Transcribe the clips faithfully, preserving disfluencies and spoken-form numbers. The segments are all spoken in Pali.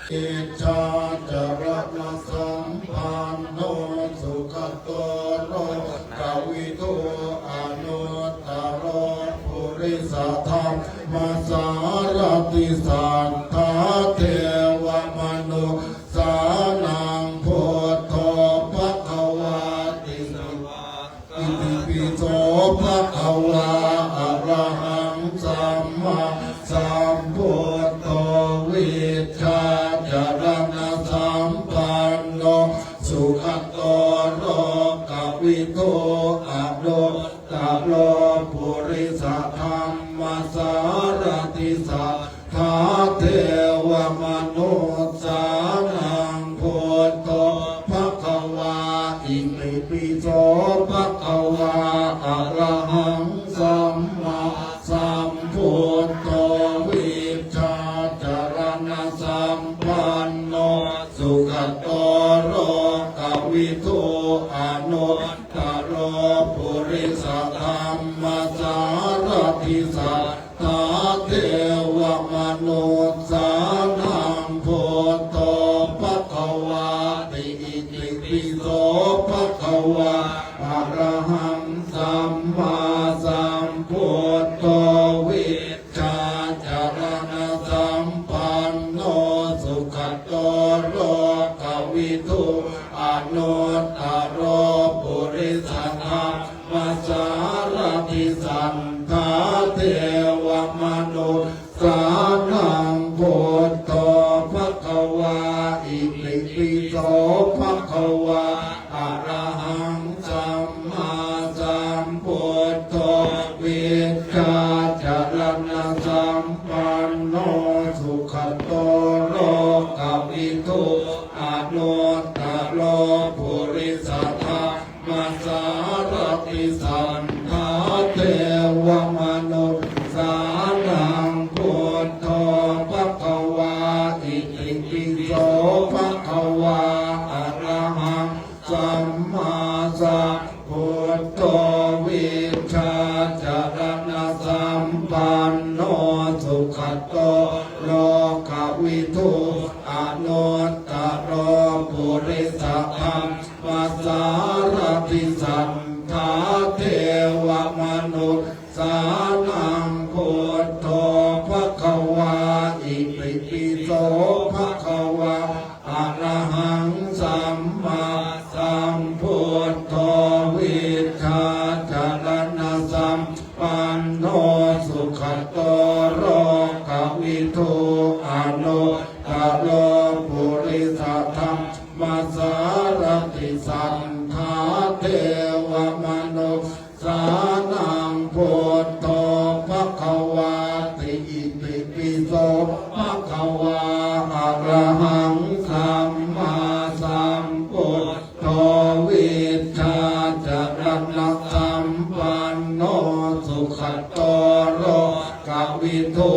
vijjācaraṇasampanno sugato lokavidū anuttaro purisadammasārathi satthā devamanussānaṃ buddho bhagavāti. Itipi so bhagavā arahaṃ sammāsambuddho vijjācaraṇasampanno sugato lokavidū anuttaro purisadammasārathi satthā devamanussānaṃ buddho bhagavā. Itipi so bhagavā arahaṃ sammāsambuddho vijjācaraṇasampanno sugato lokavidū anuttaro purisadammasārathi satthā devamanussānaṃ buddho bhagavāti. Itipi so bhagavā arahaṃ sammāsambuddho vijjācaraṇasampanno sugato lokavidū anuttaro purisadammasārathi satthā devamanussānaṃ buddho bhagavā. Itipi so bhagavā arahaṃ sammāsambuddho vijjācaraṇasampanno sugato lokavidū anuttaro purisadammasārathi satthā devamanussānaṃ buddho bhagavā. Itipi so bhagavā arahaṃ sammāsambuddho vijjācaraṇasampanno sugato lokavidū anuttaro purisadammasārathi satthā devamanussānaṃ buddho bhagavā. Itipi so bhagavā arahaṃ sammāsambuddho vijjācaraṇasampanno sugato lokavidū anuttaro purisadammasārathi satthā devamanussānaṃ buddho bhagavāti. Itipi so bhagavā arahaṃ sammāsambuddho vijjācaraṇasampanno sugato lokavidū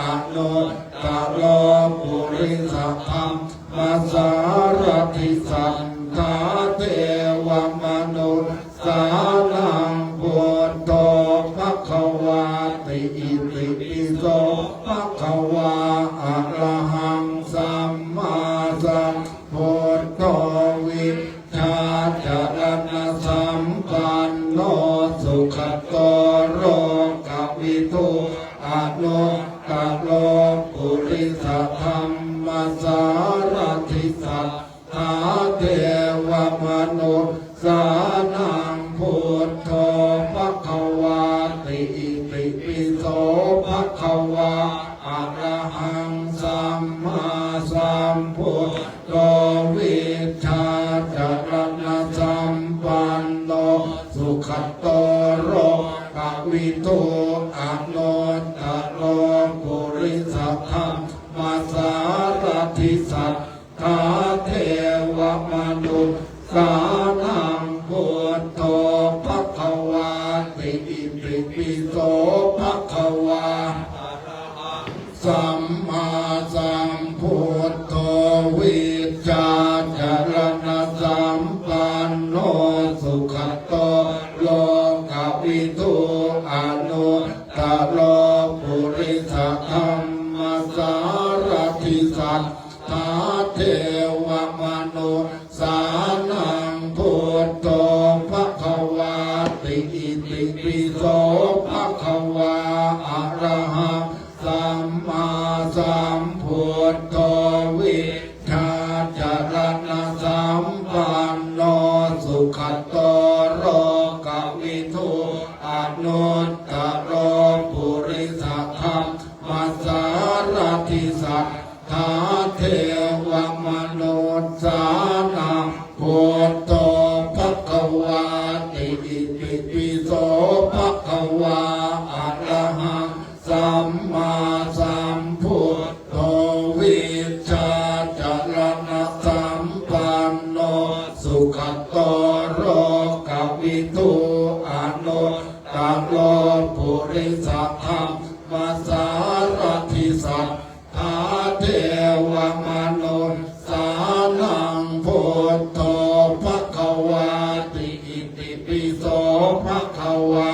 anuttaro purisadammasārathi satthā devamanussānaṃ buddho bhagavāti. Itipi so bhagavā arahaṃ sammāsambuddho vijjācaraṇasampanno sugato lokavidū anuttaro purisadammasārathi satthā devamanussānaṃ buddho bhagavāti. Itipi so bhagavā arahaṃ sammāsambuddho vijjācaraṇasampanno sugato lokavidū anuttaro purisadammasārathi satthā devamanussānaṃ buddho bhagavāti. Itipi so bhagavā sammāsambuddho vijjācaraṇasampanno sugato lokavidū anuttaro purisadammasārathi satthā devamanussānaṃ buddho bhagavāti. Itipi so bhagavā arahaṃ sammāsambuddho vijjācaraṇasampanno sugato lokavidū anuttaro purisadammasārathi satthā devamanussānaṃ buddho bhagavāti. Itipi so bhagavā arahaṃ sammāsambuddho vijjācaraṇasampanno sugato lokavidū anuttaro purisadammasārathi satthā devamanussānaṃ buddho bhagavāti. Itipi so bhagavā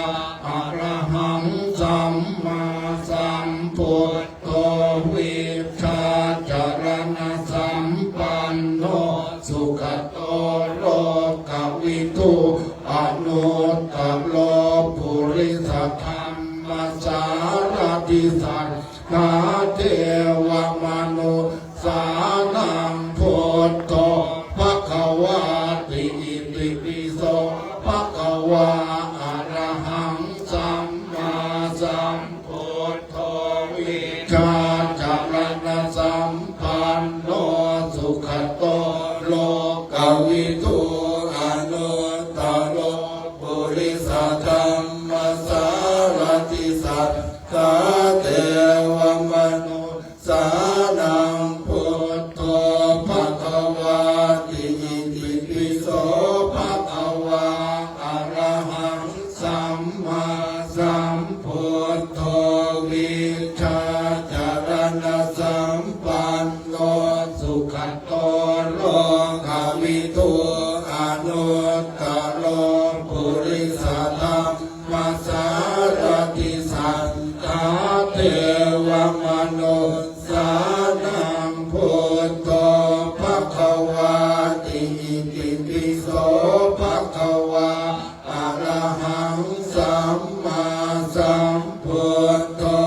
arahaṃ sammāsambuddho vijjācaraṇasampanno sugato lokavidū anuttaro purisadammasārathi satthā devamanussānaṃ buddho bhagavāti. Itipi so bhagavā arahaṃ sammāsambuddho vijjācaraṇasampanno sugato lokavidū anuttaro purisadammasārathi satthā devamanussānaṃ buddho bhagavāti. Itipi so bhagavā arahaṃ sammāsambuddho vijjācaraṇasampanno sugato lokavidū anuttaro purisadammasārathi satthā devamanussānaṃ buddho bhagavāti. Itipi so bhagavā arahaṃ sammāsambuddho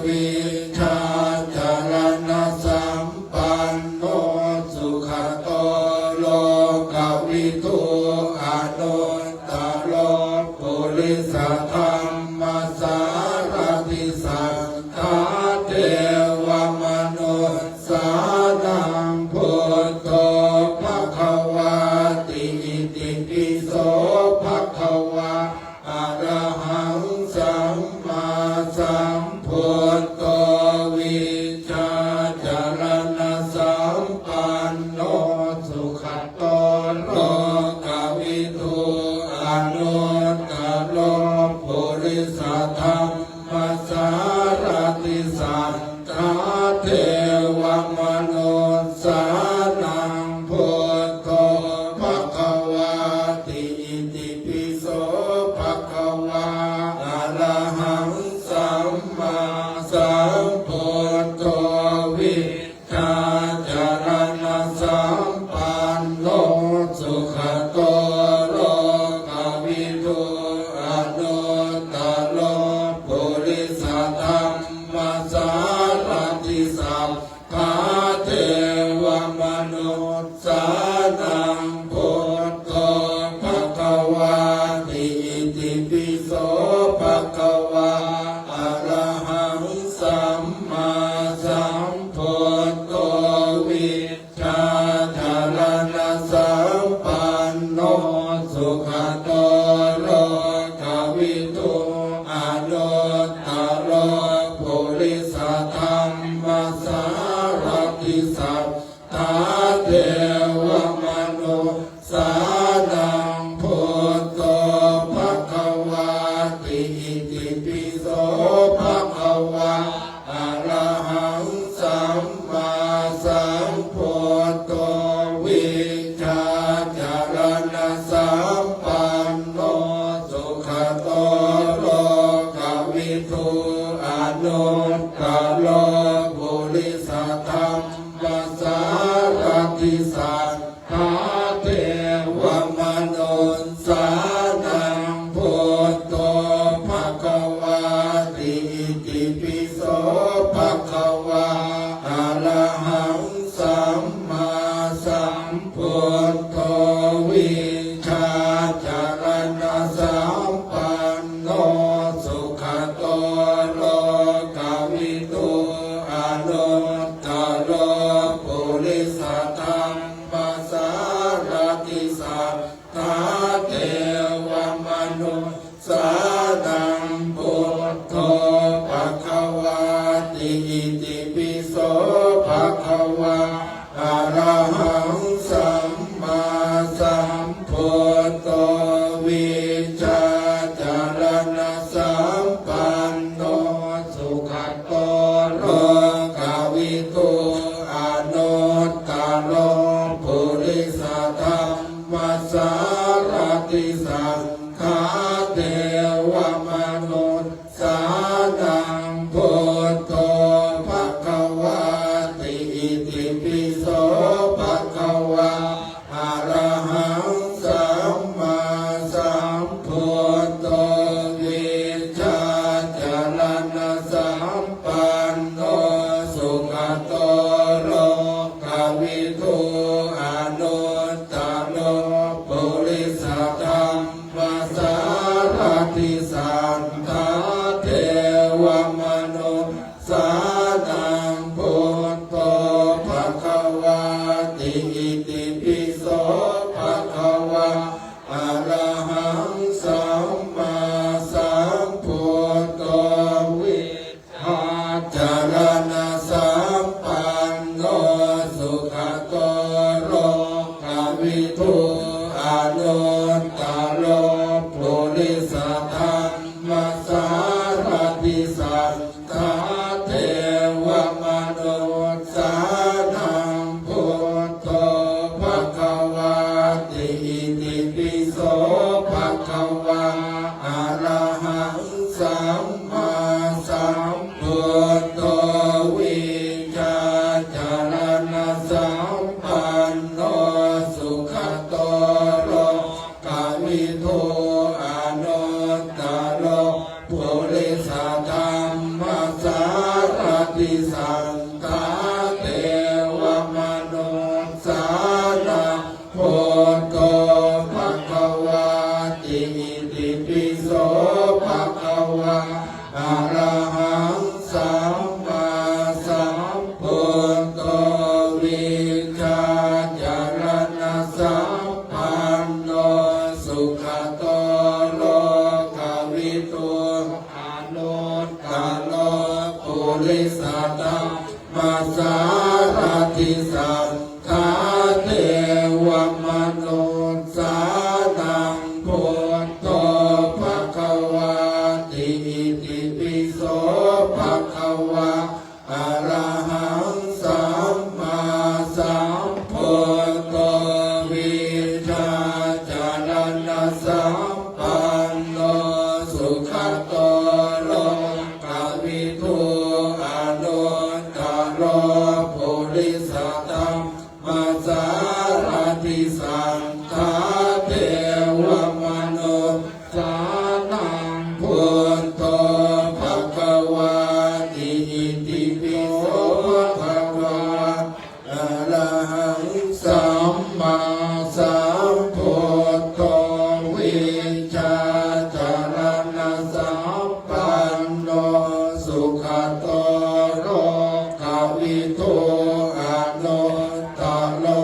vijjācaraṇasampanno sugato lokavidū anuttaro purisadammasārathi satthā devamanu ssānaṃ buddho bhagavāti. Itipi so bhagavā arahaṃ sammāsambuddho vijjācaraṇasampanno sugato lokavidū anuttaro purisadammasārathi satthā devamanussānaṃ buddho bhagavāti. Itipi so bhagavā arahaṃ sammāsambuddho vijjācaraṇasampanno sugato lokavidū anuttaro purisadammasārathi satthā devamanussānaṃ buddho bhagavāti. Itipi so bhagavā arahaṃ sammāsambuddho vijjācaraṇasampanno sugato lokavidū anuttaro purisadammasārathi satthā devamanussānaṃ buddho bhagavāti. Itipi so bhagavā arahaṃ sammāsambuddho vijjācaraṇasampanno sugato lokavidū anuttaro purisadammasārathi satthā devamanussānaṃ buddho bhagavāti. Itipi so bhagavā arahaṃ sammāsambuddho vijjācaraṇasampanno sugato lokavidū anuttaro purisadammasārathi satthā devamanussānaṃ buddho bhagavāti. Itipi so bhagavā arahaṃ sammāsambuddho vijjācaraṇasampanno sugato lokavidū anuttaro purisadammasārathi satthā devamanussānaṃ buddho bhagavāti. Itipi so bhagavā arahaṃ sammāsambuddho vijjācaraṇasampanno sugato lokavidū anuttaro purisadammasārathi satthā devamanussānaṃ buddho bhagavāti. Itipi so bhagavā arahaṃ sammāsambuddho vijjācaraṇasampanno sugato lokavidū anuttaro purisadammasārathi satthā devamanussānaṃ buddho bhagavāti. Itipi so bhagavā arahaṃ sammāsambuddho vijjācaraṇasampanno sugato lokavidū anuttaro purisadammasārathi satthā devamanussānaṃ buddho bhagavāti. Itipi so bhagavā arahaṃ sammāsambuddho vijjācaraṇasampanno sugato lokavidū anuttaro purisadammasārathi satthā devamanussānaṃ buddho bhagavāti. Itipi so bhagavā arahaṃ sammāsambuddho vijjācaraṇasampanno sugato lokavidū anuttaro purisadammasārathi satthā devamanussānaṃ buddho bhagavāti. Itipi so bhagavā arahaṃ sammāsambuddho vijjācaraṇasampanno sugato lokavidū anuttaro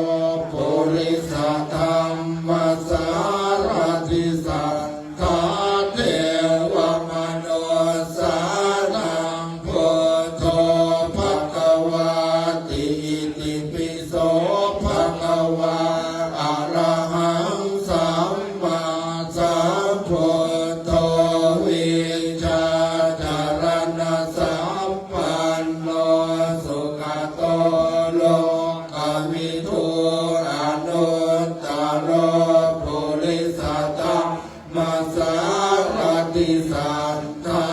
purisadammasārathi satthā devamanussānaṃ buddho bhagavāti. Itipi so bhagavā arahaṃ sammāsambuddho vijjācaraṇasampanno sugato lokavidū anuttaro purisadam masārathi satthā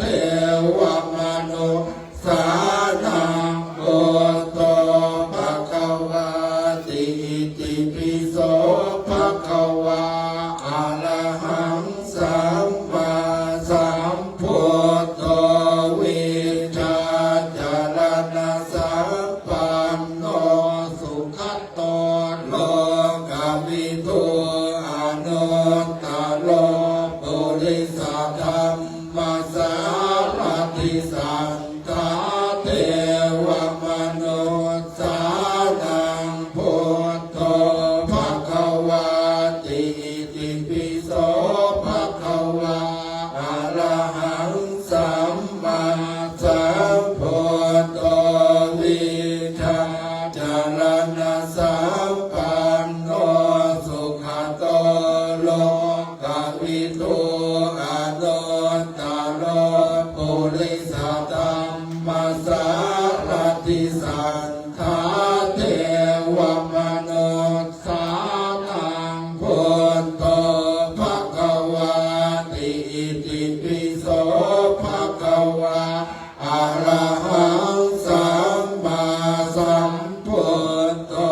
devamanussānaṃ buddho bhagavā Itipi so bhagavā arahaṃ sammāsambuddho vijjācaraṇasampanno sugato lokavidū anuttaro purisadammasārathi satthā devamanussānaṃ buddho bhagavāti. Itipi so bhagavā arahaṃ sammāsambuddho vijjācaraṇasampanno sugato lokavidū anuttaro purisadammasārathi satthā devamanussānaṃ buddho bhagavāti. Itipi so bhagavā arahaṃ sammāsambuddho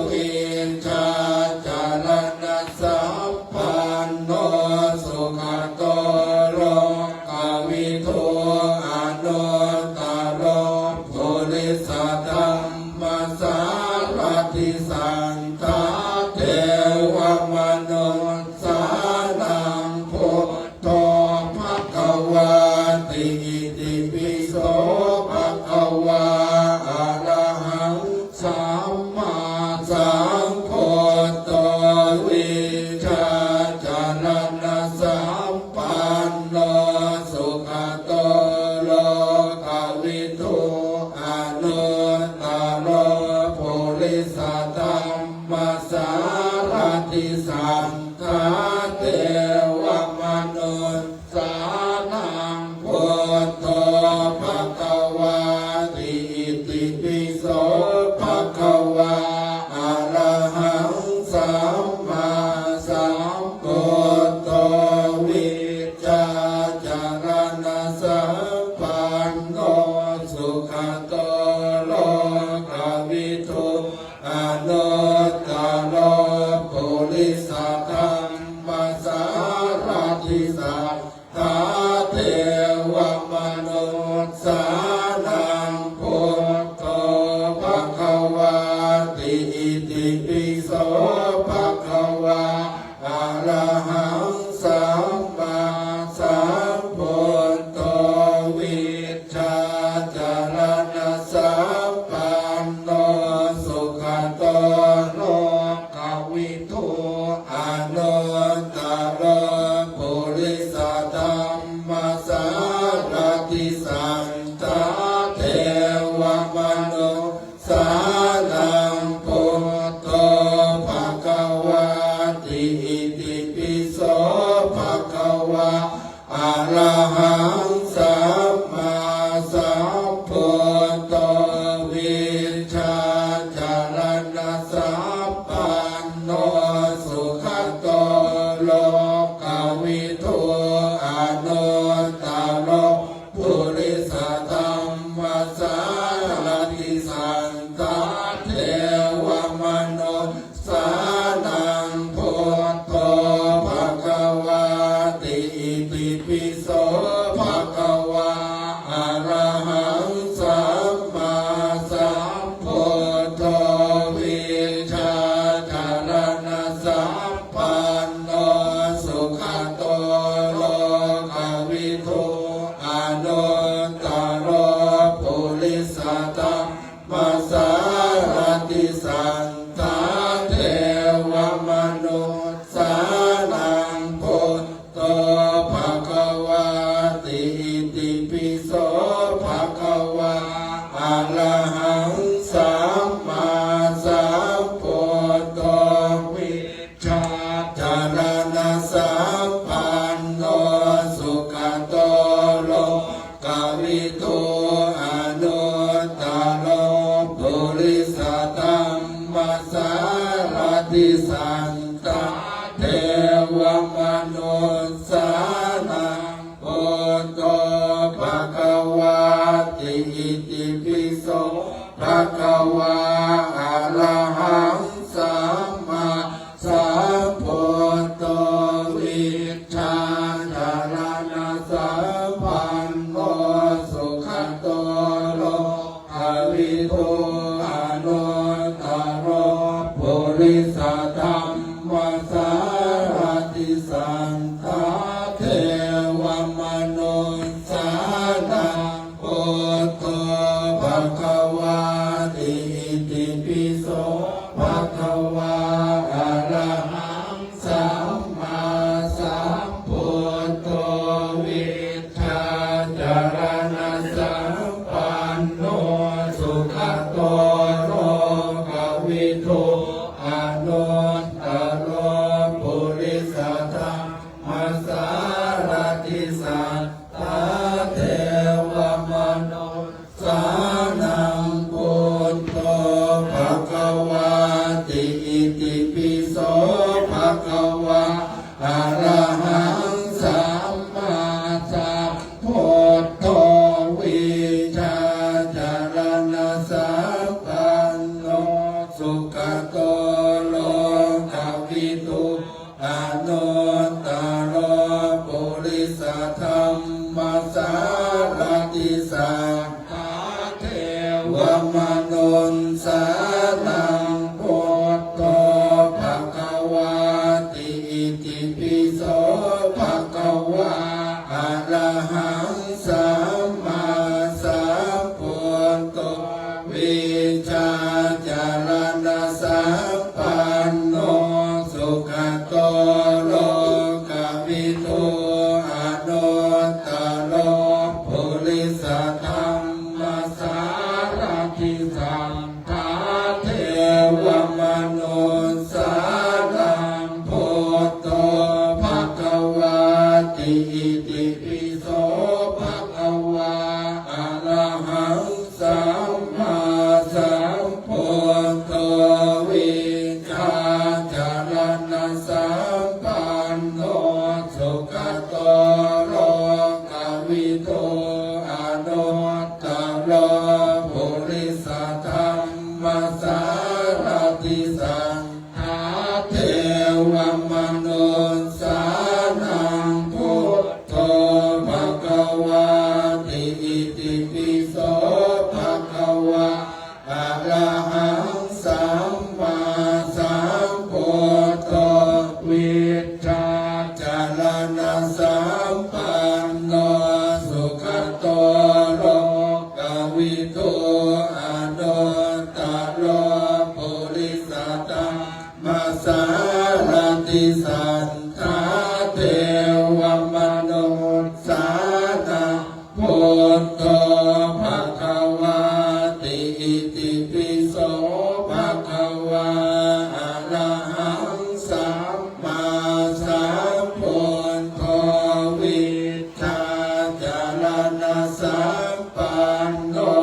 vijjācaraṇasampanno sugato lokavidū anuttaro purisadammasārathi satthā devamanussānaṃ buddho bhagavāti. Itipi so bhagavā arahaṃ sammāsambuddho vijjācaraṇasampanno sugato lokavidū anuttaro purisadammasārathi satthā devamanussānaṃ buddho bhagavāti. Itipi so bhagavā arahaṃ sammāsambuddho vijjācaraṇasampanno sugato lokavidū anuttaro purisadammasārathi satthā devamanussānaṃ buddho bhagavāti. Itipi so bhagavā arahaṃ sammāsambuddho vijjācaraṇasampanno sugato lokavidū anuttaro purisadammasārathi satthā devamanu ssānaṃ buddho bhagavāti. Itipi so bhagavā arahaṃ sammāsambuddho vijjācaraṇasampanno sugato lokavidū anuttaro purisadammasārathi satthā devamanussānaṃ buddho bhagavāti. Itipi so bhagavā arahaṃ sammāsambuddho vijjācaraṇasam panno sugato lokavidū anuttaro purisadammasārathi satthā devamanussānaṃ buddho bhagavāti. Itipi so bhagavā arahaṃ sammāsambuddho vij jācaraṇasampanno sugato lokavidū anuttaro purisadammasārathi satthā devamanussānaṃ buddho bhagavāti. Itipi so bhagavā arahaṃ Satthā devamanussānaṃ buddho bhagavāti. Itipi so bhagavā arahaṃ sammāsambuddho vijjācaraṇasampanno sugato lokavidū anuttaro purisadammasārathi satthā devamanussānaṃ buddho bhagavāti. Itipi so bhagavā arahaṃ sammāsambuddho vijjācaraṇasampanno sugato lokavidū anuttaro purisadammasārathi satthā devamanussānaṃ buddho bhagavāti. Itipi so bhagavā arahaṃ sammāsambuddho vijjācaraṇasampanno sugato lokavidū anuttaro purisadammasārathi satthā devamanussānaṃ buddho bhagavāti. Itipi so bhagavā arahaṃ sammāsambuddho vijjācaraṇasampanno sugato lokavidū anuttaro purisadammasārathi satthā devamanussānaṃ buddho bhagavāti. Itipi so bhagavā arahaṃ sammāsambuddho vijjācaraṇasampanno sugato lokavidū anuttaro purisadammasārathi satthā devamanussānaṃ buddho bhagavāti. Itipi so bhagavā arahaṃ sammāsambuddho vijjācaraṇasampanno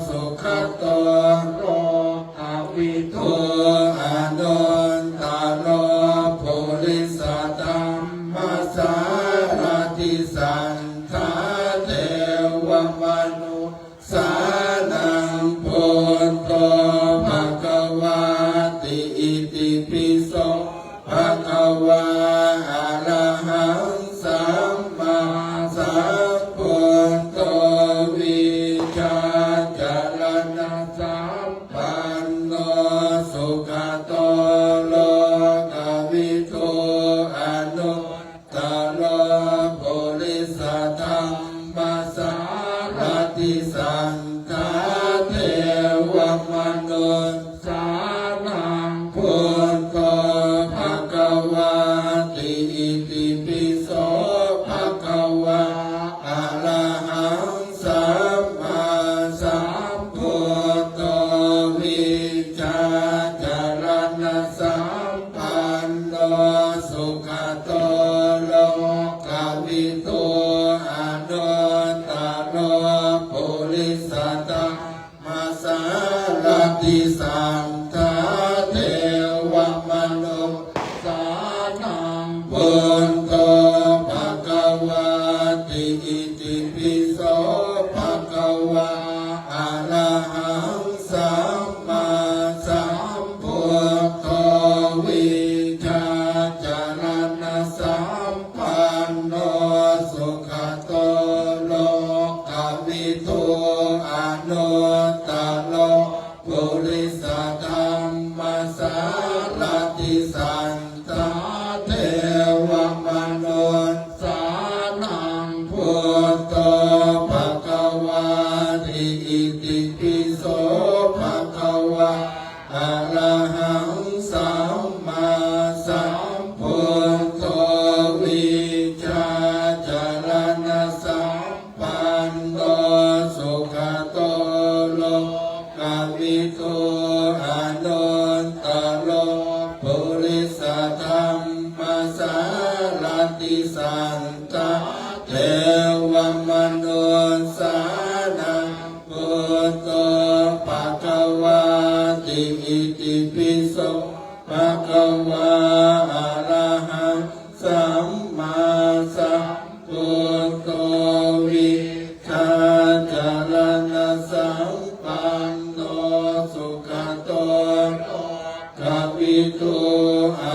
sugato lokavidū anuttaro purisadammasārathi satthā devamanussānaṃ buddho bhagavāti. Itipi so bhagavā arahaṃ sammāsambuddho vijjācaraṇasampanno arahaṃ sammāsambuddho vijjācaraṇasampanno sugato lokavidū anuttaro purisadammasārathi satthā devamanussānaṃ buddho bhagavāti. Itipi so bhagavā arahaṃ sammāsambuddho vijjācaraṇasampanno sugato lokavidū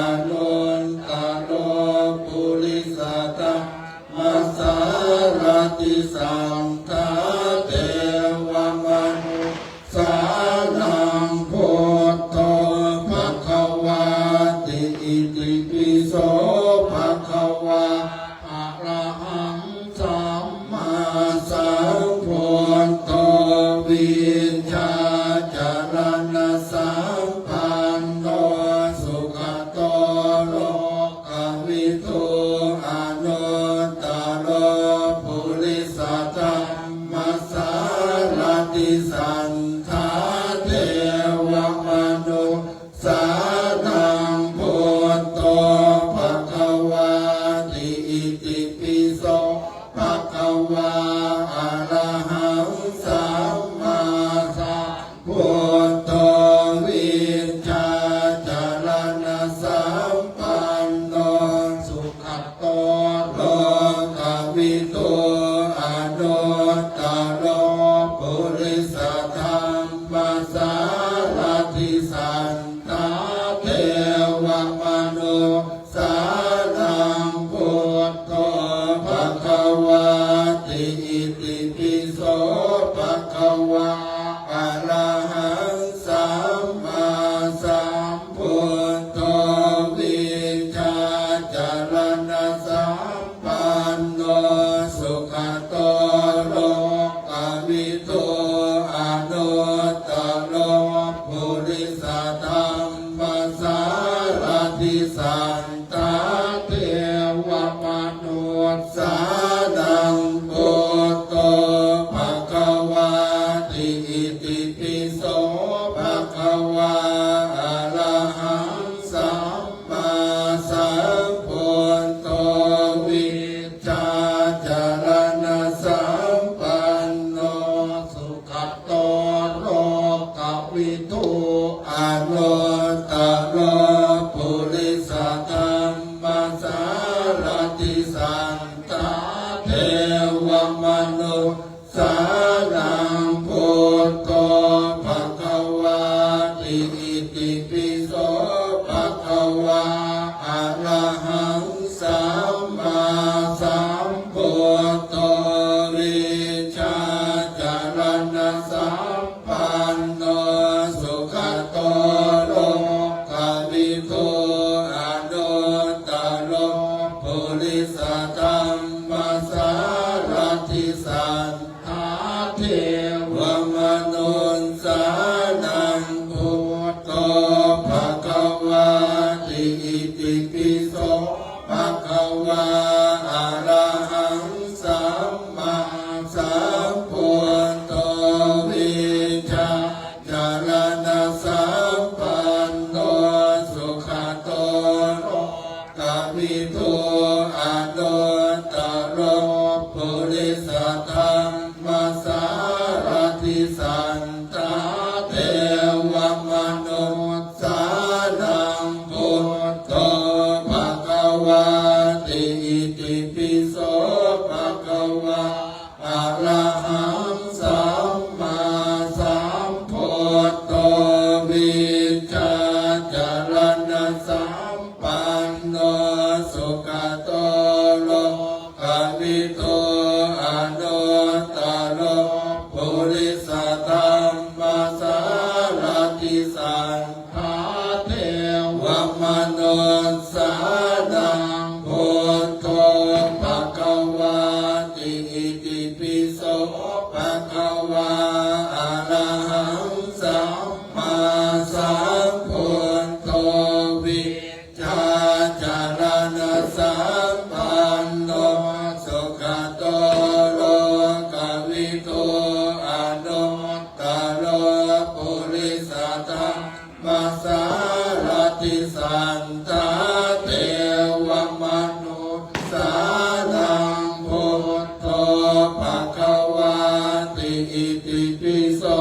anuttaro purisadammasārathi satthā devamanussānaṃ buddho bhagavāti. Itipi so bhagavā arahaṃ sammāsambuddho vijjācaraṇasampanno sugato lokavidū anuttaro purisadammasārathi satthā devamanussānaṃ buddho bhagavāti. Itipi so bhagavā arahaṃ sammāsambuddho vijjācaraṇasampanno sugato lokavidū anuttaro purisadammasārathi satthā devamanussānaṃ buddho bhagavāti. Itipi so bhagavā arahaṃ sammāsambuddho vijjācaraṇasampanno sugato lokavidū anuttaro purisadammasārathi satthā devamanussānaṃ buddho bhagavāti. Itipi so bhagavā arahaṃ sammāsambuddho vijjācaraṇasampanno sugato lokavidū anuttaro purisadammasārathi satthā devamanussānaṃ buddho bhagavāti. Itipi so bhagavā arahaṃ sammāsambuddho vijjācaraṇasampanno sugato lokavi tisantā devamanussānaṃ buddho bhagavāti. Itipi so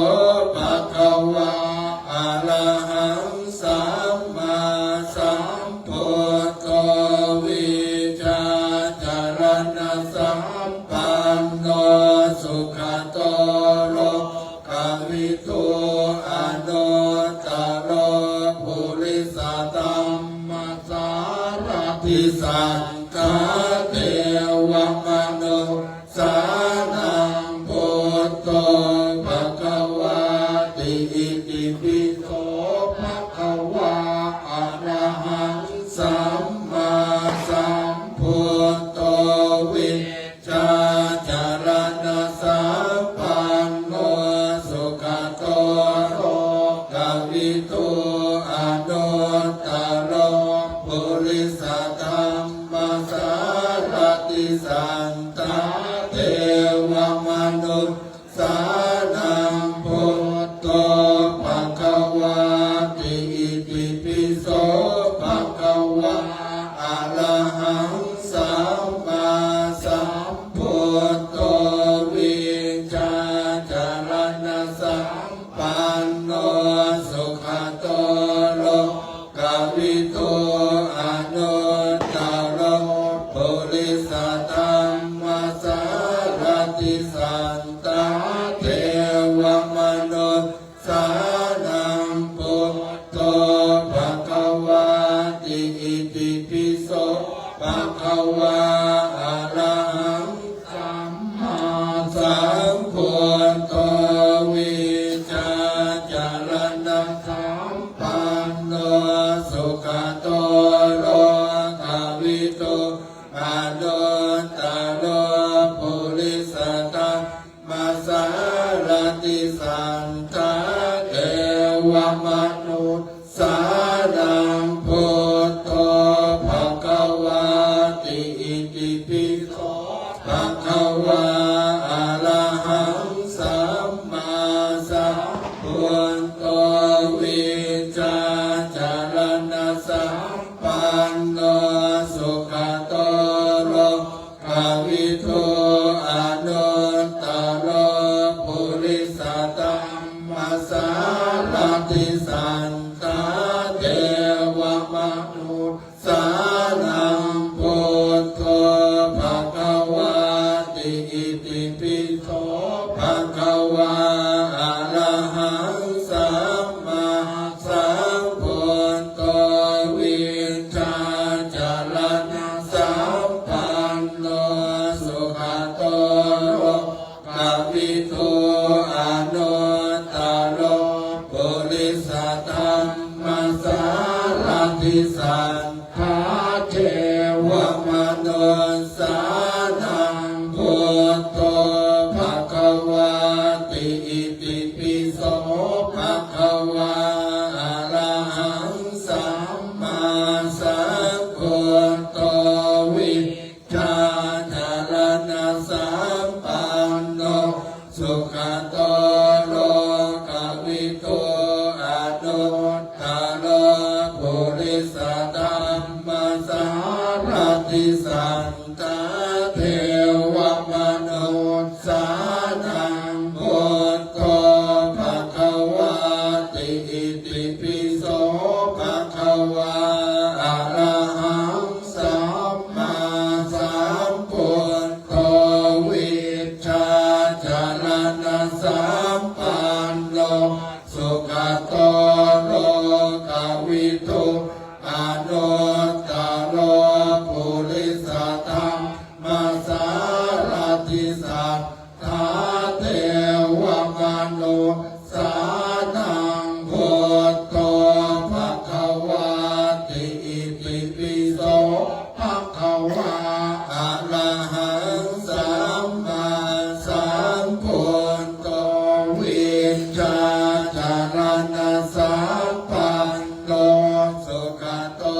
bhagavā arahaṃ sammāsambuddho vijjācaraṇasampanno sugato lokavidū anuttaro purisadammasārathi satthā devamanussānaṃ buddho bhagavāti. Itipi so bhagavā arahaṃ sammāsambuddho vijjācaraṇasampanno sugato lokavidū anuttaro purisadammasārathi satthā devamanussānaṃ buddho bhagavāti. Itipi so bhagavā arahaṃ sammāsambuddho vijjācaraṇasampanno sugato lokavidū anuttaro purisadammasārathi satthā devamanussānaṃ buddho bhagavāti. Itipi so bhagavā arahaṃ sammāsambuddho vijjācaraṇasampanno sugato lokavidū anuttaro purisadammasārathi satthā devamanussānaṃ buddho bhagavāti. Itipi so bhagavā arahaṃ sammāsambuddho vijjācaraṇasampanno sugato lokavidū anuttaro purisadammasārathi satthā devamanussānaṃ buddho bhagavāti. Itipi so bhagavā arahaṃ sammāsambuddho vijjācaraṇasampanno sugato lokavidū anuttaro purisadammasārathi satthā devamanussānaṃ buddho bhagavāti. Itipi so bhagavā arahaṃ sammāsambuddho vijjācaraṇasampanno sugato lokavidū anuttaro purisadammasārathi satthā devamanussānaṃ buddho bhagavāti. Itipi so bhagavā arahaṃ sammāsambuddho vijjācaraṇasampanno sugato lokavidū anuttaro purisadammasārathi satthā devamanussānaṃ buddho bhagavāti. Itipi so bhagavā arahaṃ sammāsambuddho vijjācaraṇasampanno sugato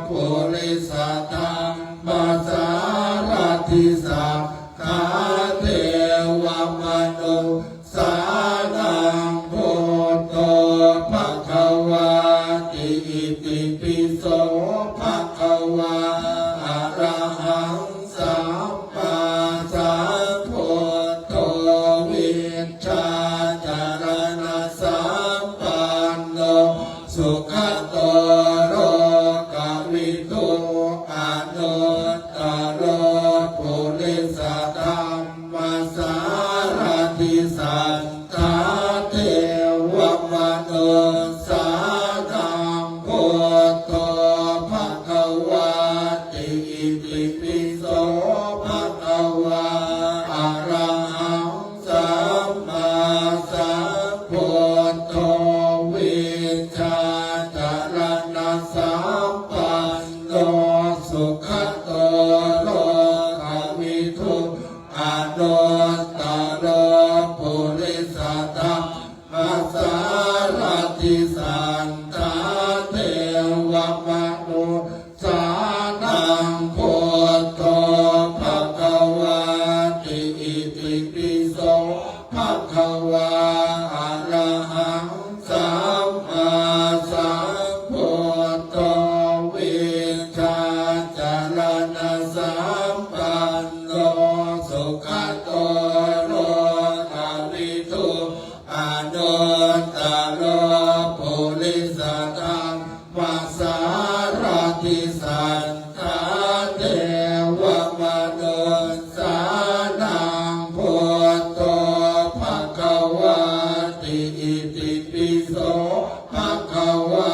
purisadammasārathi satthā devamanussānaṃ buddho bhagavāti. Itipi so bhagavā arahaṃ sammāsambuddho vijjācaraṇasampanno sugato lokavidū anuttaro purisadammasārathi satthā devamanussānaṃ buddho bhagavāti. Itipi so bhagavā arahaṃ sammāsambuddho vijjācaraṇasampanno sugato lokavidū anuttaro purisadammasārathi satthā devamanussānaṃ buddho bhagavāti. Itipi so bhagavā arahaṃ sammāsambuddho vijjācaraṇasampanno sugato lokavidū anuttaro purisadammasārathi satthā devamanussānaṃ buddho bhagavāti. Itipi so bhagavā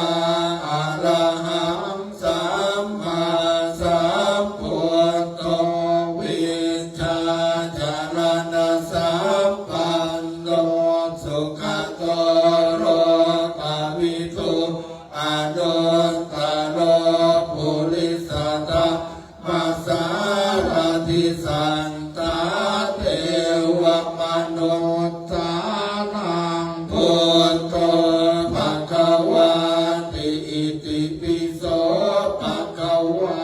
arahaṃ sammāsambuddho vijjācaraṇasampanno sugato lokavidū anuttaro purisadammasārathi satthā devamanussānaṃ buddho bhagavāti. Itipi so bhagavā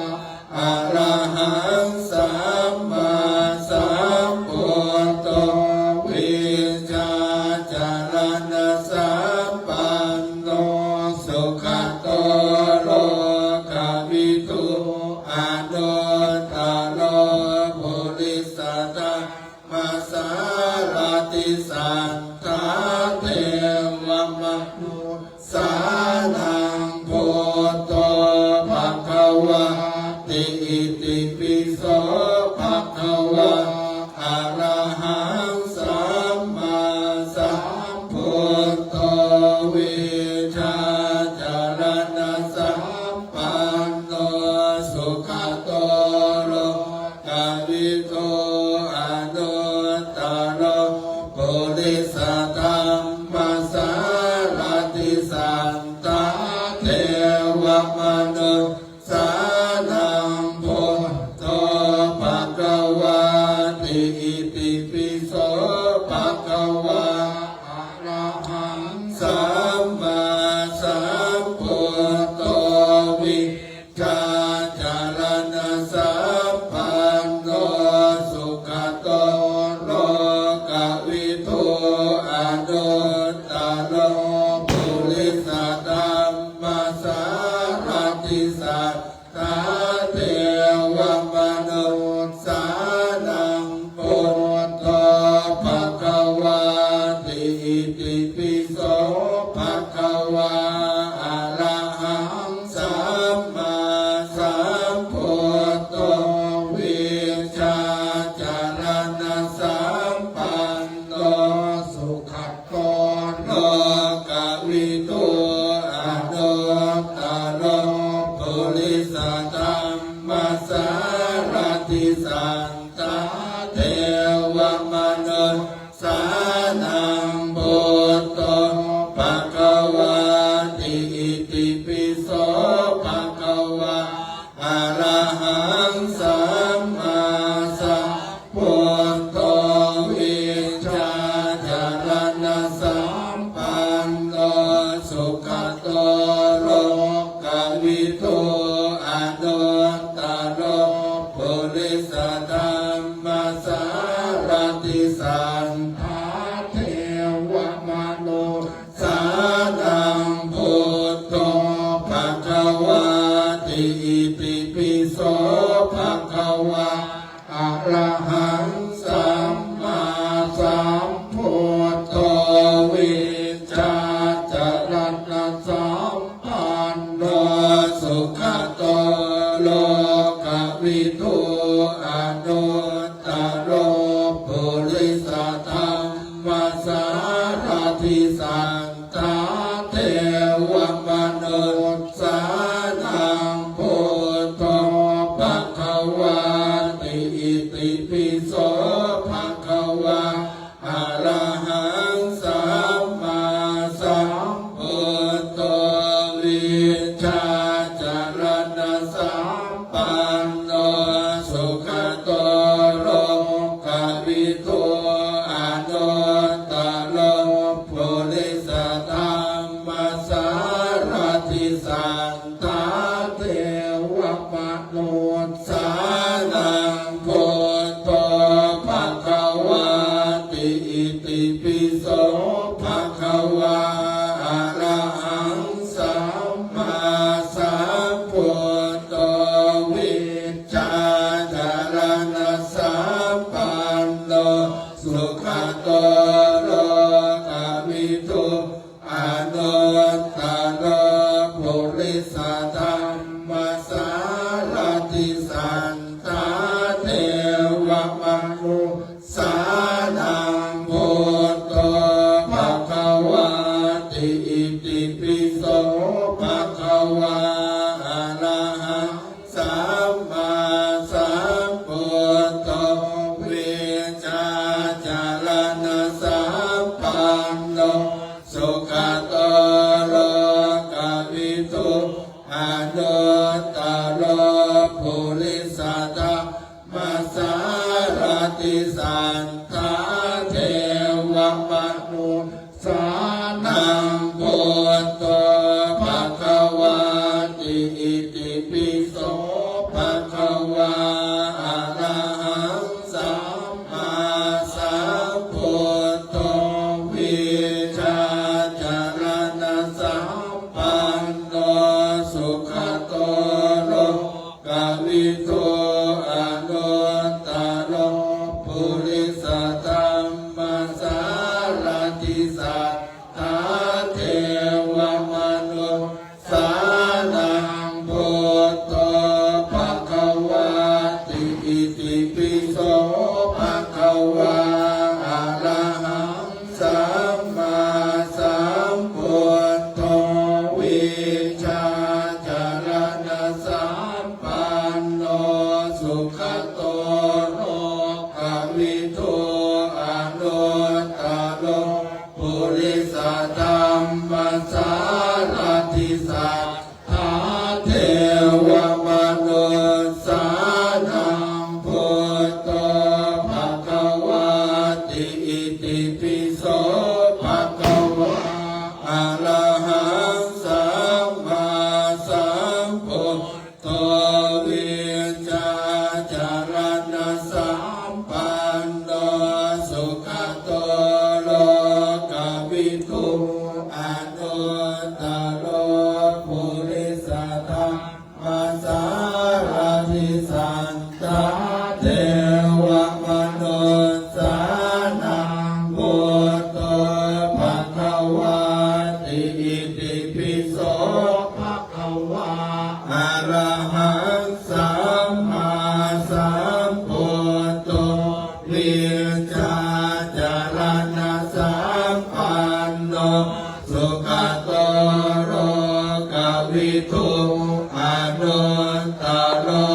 arahaṃ sammāsambuddho vijjācaraṇasampanno sugato lokavidū anuttaro purisadammasārathi satthā devamanussānaṃ buddho bhagavāti. Itipi so bhagavā arahaṃ sammāsambuddho vijjācaraṇasampanno sugato lokavidū anuttaro purisadammasārathi satthā devamanussānaṃ buddho bhagavāti. Itipi so bhagavā arahaṃ sammāsambuddho vijjācaraṇasampanno sugato lokavidū anuttaro purisadammasārathi satthā devamanussānaṃ buddho bhagavāti. Itipi so bhagavā arahaṃ sammāsambuddho vijjācaraṇasampanno sugato lokavidū anuttaro purisadammasārathi satthā devamanussānaṃ buddho bhagavāti. Itipi so bhagavā arahaṃ sammāsambuddho vijjācaraṇasampanno sugato lokavidū Itipi so bhagavā arahaṃ sammāsambuddho vijjācaraṇasampanno sugato lokavidū anuttaro purisadammasārathi satthā devamanussānaṃ buddho bhagavāti. Itipi so bhagavā arahaṃ sammāsambuddho vijjācaraṇasampanno sugato lokavidū anuttaro purisadammasārathi satthā devamanussānaṃ buddho bhagavāti. Itipi so bhagavā arahaṃ sammāsambuddho vijjācaraṇasampanno sugato lokavidū anuttaro purisadammasārathi satthā devamanussānaṃ buddho bhagavāti. Itipi so bhagavā arahaṃ sammāsambuddho vijjācaraṇasampanno sugato lokavidū anuttaro purisadammasārathi satthā devamanu ssānaṃ buddho bhagavāti. Itipi so bhagavā arahaṃ sammāsambuddho vijjācaraṇasampanno sugato lokavidū anuttaro purisadammasārathi satthā devamanussānaṃ buddho bhagavāti. Itipi so bhagavā arahaṃ sammāsambuddho vijjācaraṇasampanno sugato lokavidū anuttaro purisadammasārathi satthā devamanussānaṃ buddho bhagavāti. Itipi so bhagavā arahaṃ sammāsambuddho vijjācaraṇasampanno sugato lokavidū anuttaro purisadammasārathi satthā devamanussānaṃ buddho bhagavāti. Itipi so bhagavā arahaṃ sammāsambuddho vijjācaraṇasampanno sugato lokavidū anuttaro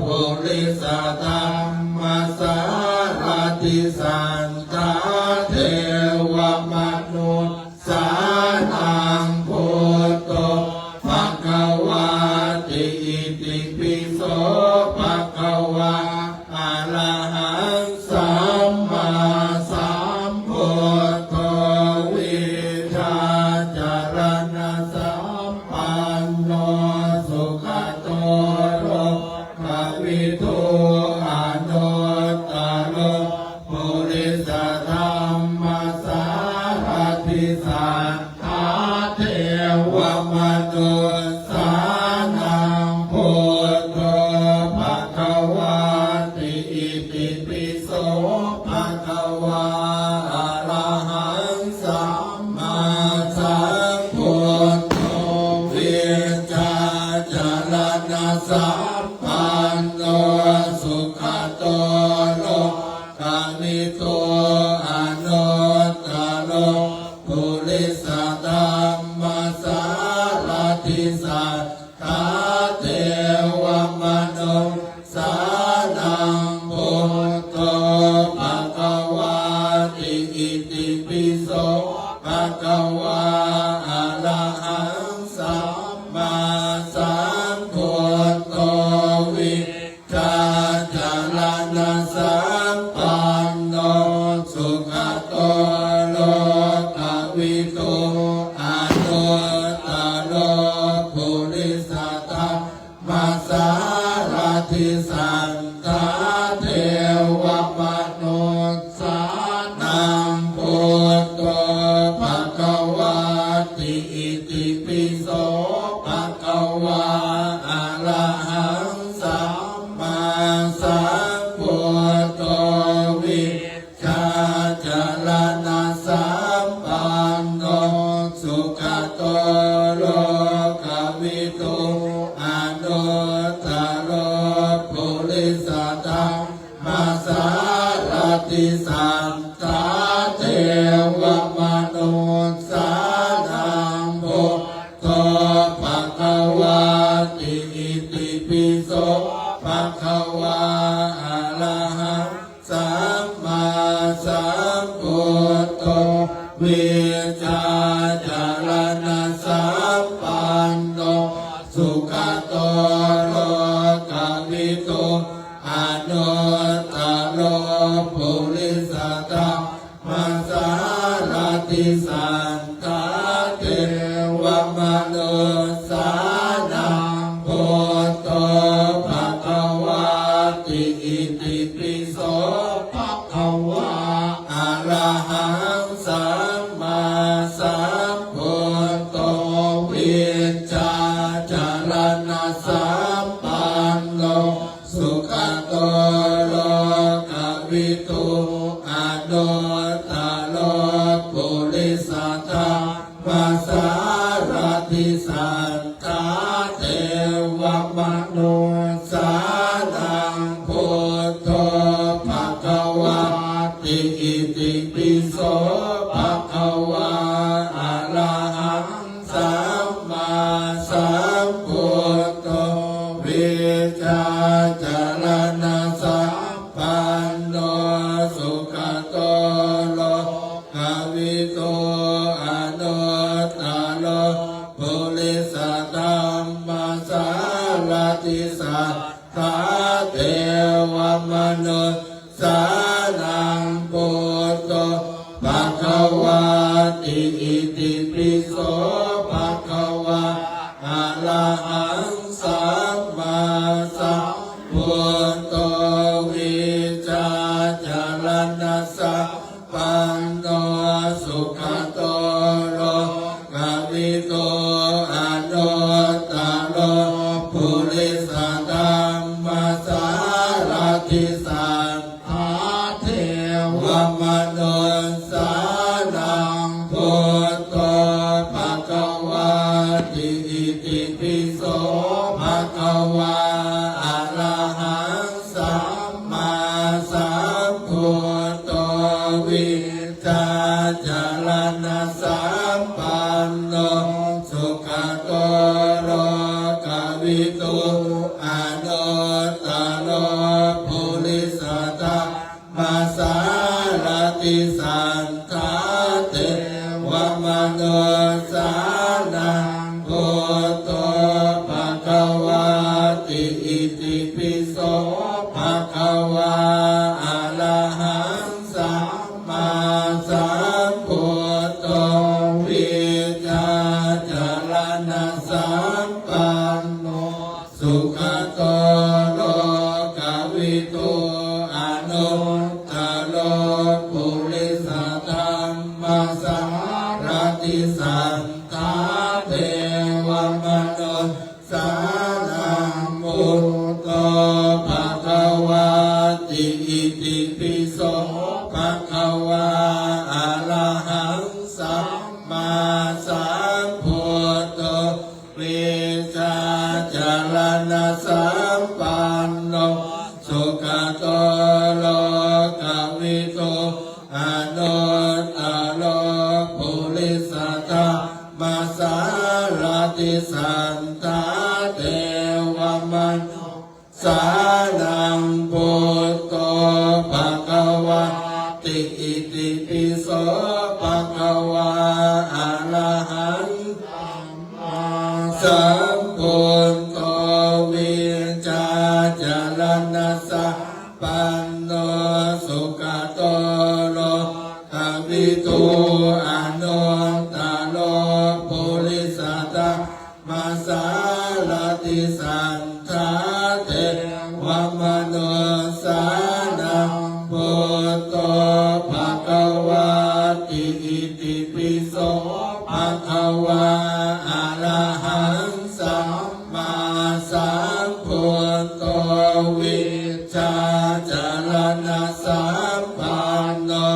purisadammasārathi satthā devamanussānaṃ buddho bhagavāti. Itipi so bhagavā arahaṃ sammāsambuddho vijjācaraṇasampanno sugato lokavidū anuttaro purisadammasārathi satthā devamanussānaṃ sampanno sugato lokavidū anuttaro purisadammasārathi satthā devamanussānaṃ buddho bhagavāti. Itipi so bhagavā arahaṃ sammāsambuddho vijjācaraṇasampanno sugato lokavidū anuttaro purisadammasārathi satthā devamanussānaṃ buddho bhagavāti. Itipi so bhagavā arahaṃ sammāsambuddho vijjācaraṇasampanno sugato lokavidū anuttaro purisadammasārathi satthā devamanussānaṃ buddho bhagavāti. Itipi so bhagavā arahaṃ sammāsambuddho vijjācaraṇasampanno sugato lokavidū anuttaro purisadammasārathi satthā devamanussānaṃ buddho bhagavāti. Itipi so bhagavā arahaṃ sammāsambuddho vijjācaraṇasampanno sugato lokavidū anuttaro purisadammasārathi satthā devamanussānaṃ buddho bhagavāti. Itipi so bhagavā arahaṃ sammāsambuddho vijjācaraṇasampanno sugato lokavidū anuttaro purisadammasārathi satthā devamanussānaṃ buddho bhagavāti. Itipi so bhagavā arahaṃ sammāsambuddho vijjācaraṇasampanno sugato lokavidū anuttaro purisadammasārathi satthā devamanussānaṃ buddho bhagavāti. Itipi so bhagavā arahaṃ sammāsambuddho vijjācaraṇasampanno sugato lokavidū anuttaro purisadammasārathi satthā devamanussānaṃ buddho bhagavāti. Itipi so bhagavā arahaṃ sammāsambuddho vijjācaraṇasampanno sugato lokavidū anuttaro purisadammasārathi satthā devamanussānaṃ jalaṇasampanno sugato lokavidū anuttaro purisadammasārathi satthā devamanussānaṃ buddho bhagavāti. Itipi so bhagavā arahaṃ sammāsambuddho vijjācaraṇasampanno sugato lokavidū anuttaro purisadammasārathi satthā devamanussānaṃ buddho bhagavāti. Itipi so bhagavā arahaṃ sammāsambuddho vijjācaraṇasampanno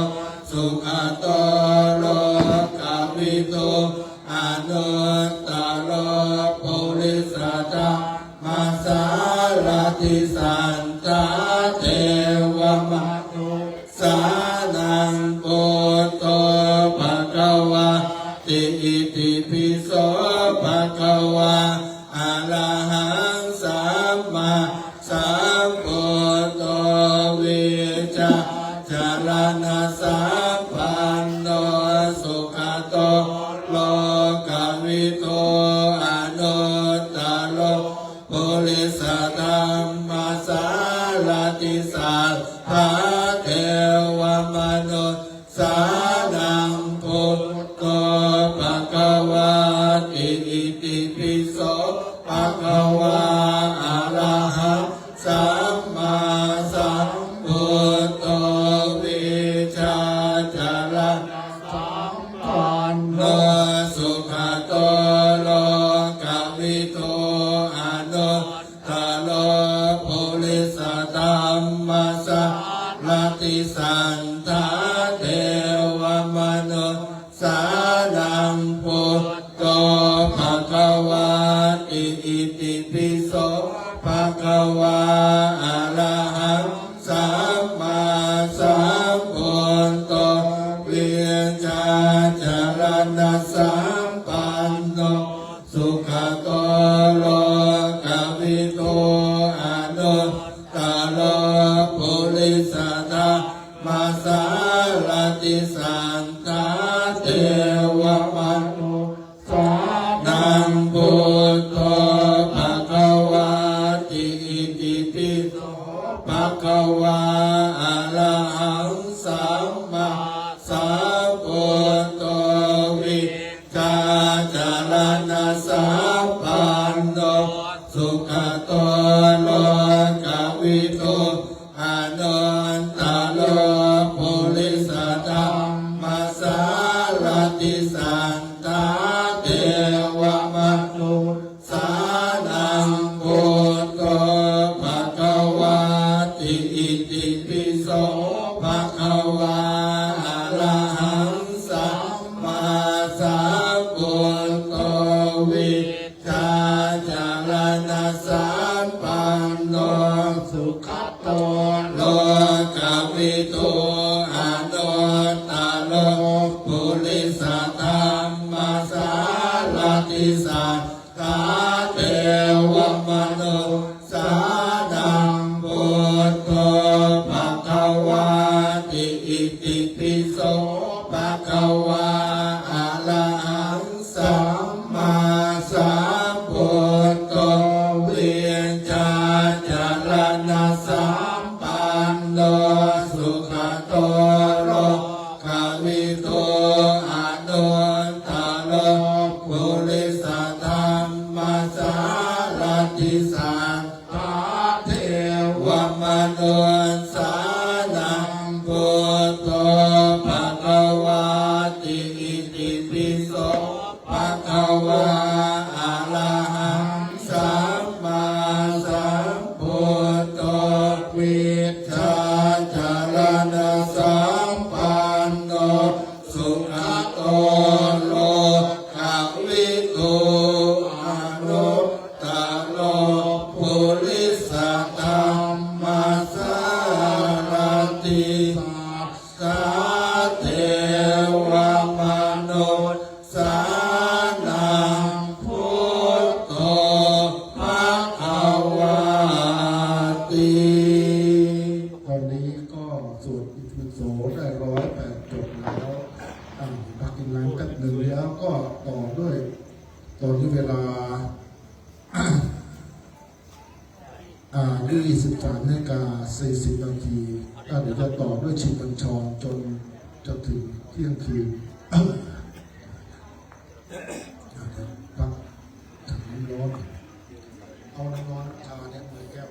sugato lokavidū anuttaro purisadammasārathi satthā devamanussānaṃ buddho bhagavāti. Itipi so bhagavā arahaṃ sammāsambuddho vijjācaraṇasampanno sugato lokavidū anuttaro purisadammasārathi satthā devamanussānaṃ buddho bhagavāti. Itipi so bhagavā arahaṃ sammāsambuddho vijjācaraṇasampanno sugato lokavidū anuttaro purisadammasārathi satthā devamanussānaṃ buddho bhagavāti. Itipi so bhagavā arahaṃ sammāsambuddho vijjācaraṇasampanno sugato lokavidū anuttaro purisadammasārathi satthā devamanussānaṃ buddho bhagavāti. Itipi so bhagavā arahaṃ sammāsambuddho vijjācaraṇasampanno sugato lokavidū anuttaro purisadammasārathi satthā devamanussānaṃ buddho bhagavāti. Itipi so bhagavā arahaṃ sammāsambuddho vijjācaraṇasampanno sugato lokavidū anuttaro purisadammasārathi satthā devamanussānaṃ buddho bhagavāti. Itipi so bhagavā arahaṃ sammāsambuddho vijjācaraṇasampanno sugato lokavidū anuttaro purisadammasārathi satthā devamanussānaṃ buddho bhagavāti. Itipi so bhagavā arahaṃ sammāsambuddho vijjācaraṇasampanno sugato lokavidū anuttaro อ่า ยี่สิบสามนาฬิกาสี่สิบนาที อ่า เดี๋ยวจะต่อด้วยชินบัญชรจนจะถึงเที่ยงคืน อ่า เดี๋ยวพักถังน้ำร้อน เอาน้ำร้อนชาเนี่ยมาแก้ว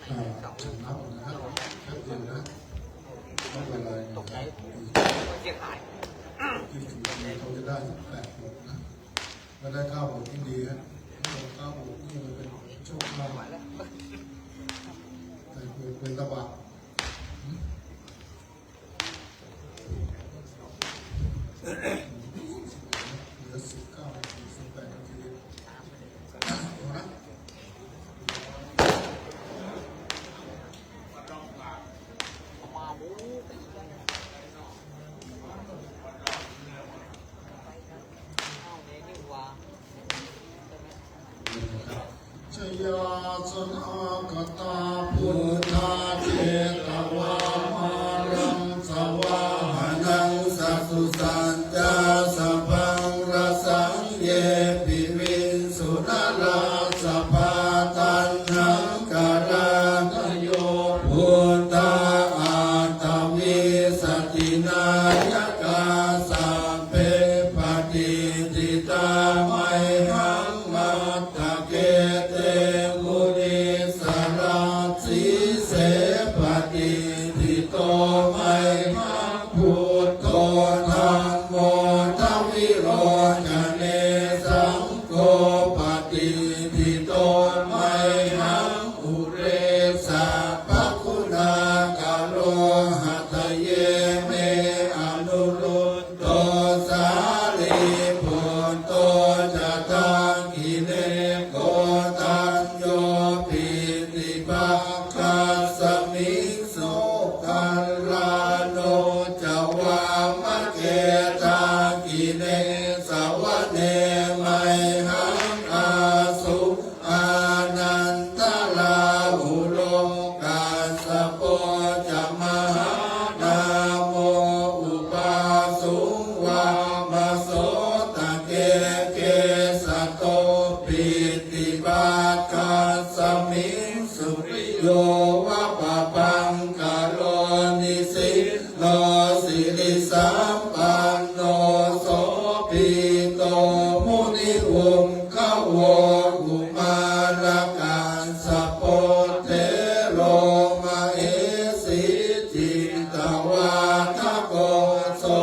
อ่า ฉันนับนะครับ แป๊บเดียวนะ ไม่เป็นไรนะครับ ที่ถึงวันนี้เขาจะได้แปดหกนะ ก็ได้เก้าหกนี่ดีฮะ เก้าหกนี่มันเป็นโชคลาภ แต่เกิดเป็นตะบะ เหลือสิบเก้านาที สิบแปดนาที เอานะ Jayāsanāgatā buddhā jetvā māraṃ savāhanaṃ, catusaccāsabhaṃ rasaṃ ye piviṃsu narāsabhā. Taṇhaṅkarādayo buddhā aṭṭhavīsati nāyakā, sabbe patiṭṭhitā mayhaṃ matthake te munissarā. Sīse patiṭṭhito mayhaṃ buddho dhammo dvilocane, saṅgho patiṭṭhito mayhaṃ ure sabbaguṇākaro. Hadaye me anurud dho sārīputto ca dakkhiṇe, koṇḍañño piṭṭhibhāgasmiṃsu, moggallāno ca vāmake. Dakkhiṇe savane mayhaṃ āsuṃ ānandarāhulo, kassapo ca mahānāmo ubhāsuṃ vāmasotake. Kesato piṭṭhibhāgasmiṃ suriyo va pabhaṅkaro, nisinno sirisampanno sobhito munipuṅgavo. Kumārakassapo thero mahesī cittavādako, so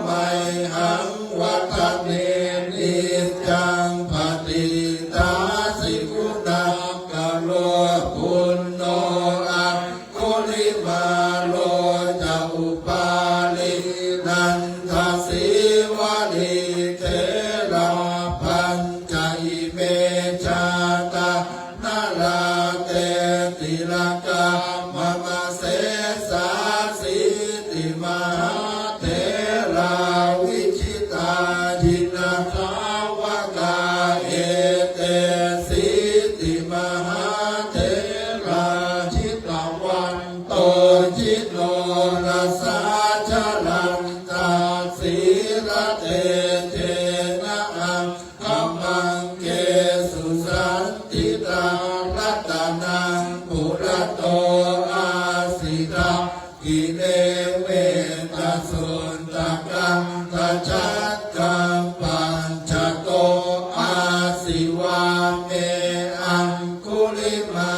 mayhaṃ vadane niccaṃ patiṭṭhāsi guṇākaro. Puṇṇo aṅgulimālo ca upālī nandasīvalī, therā pañca ime jātā nalāṭe tilakā mama. Sesāsīti mahātherā vijitā jinasāvakā, etesīti mahātherā jitavanto jinorasā, jalantā sīlatejena aṅ gamaṅgesu saṇṭhitā. Ratanaṃ purato āsi dakkhiṇe mettasuttakaṃ, dhajaggaṃ pacchato āsi vāme aṅgulimā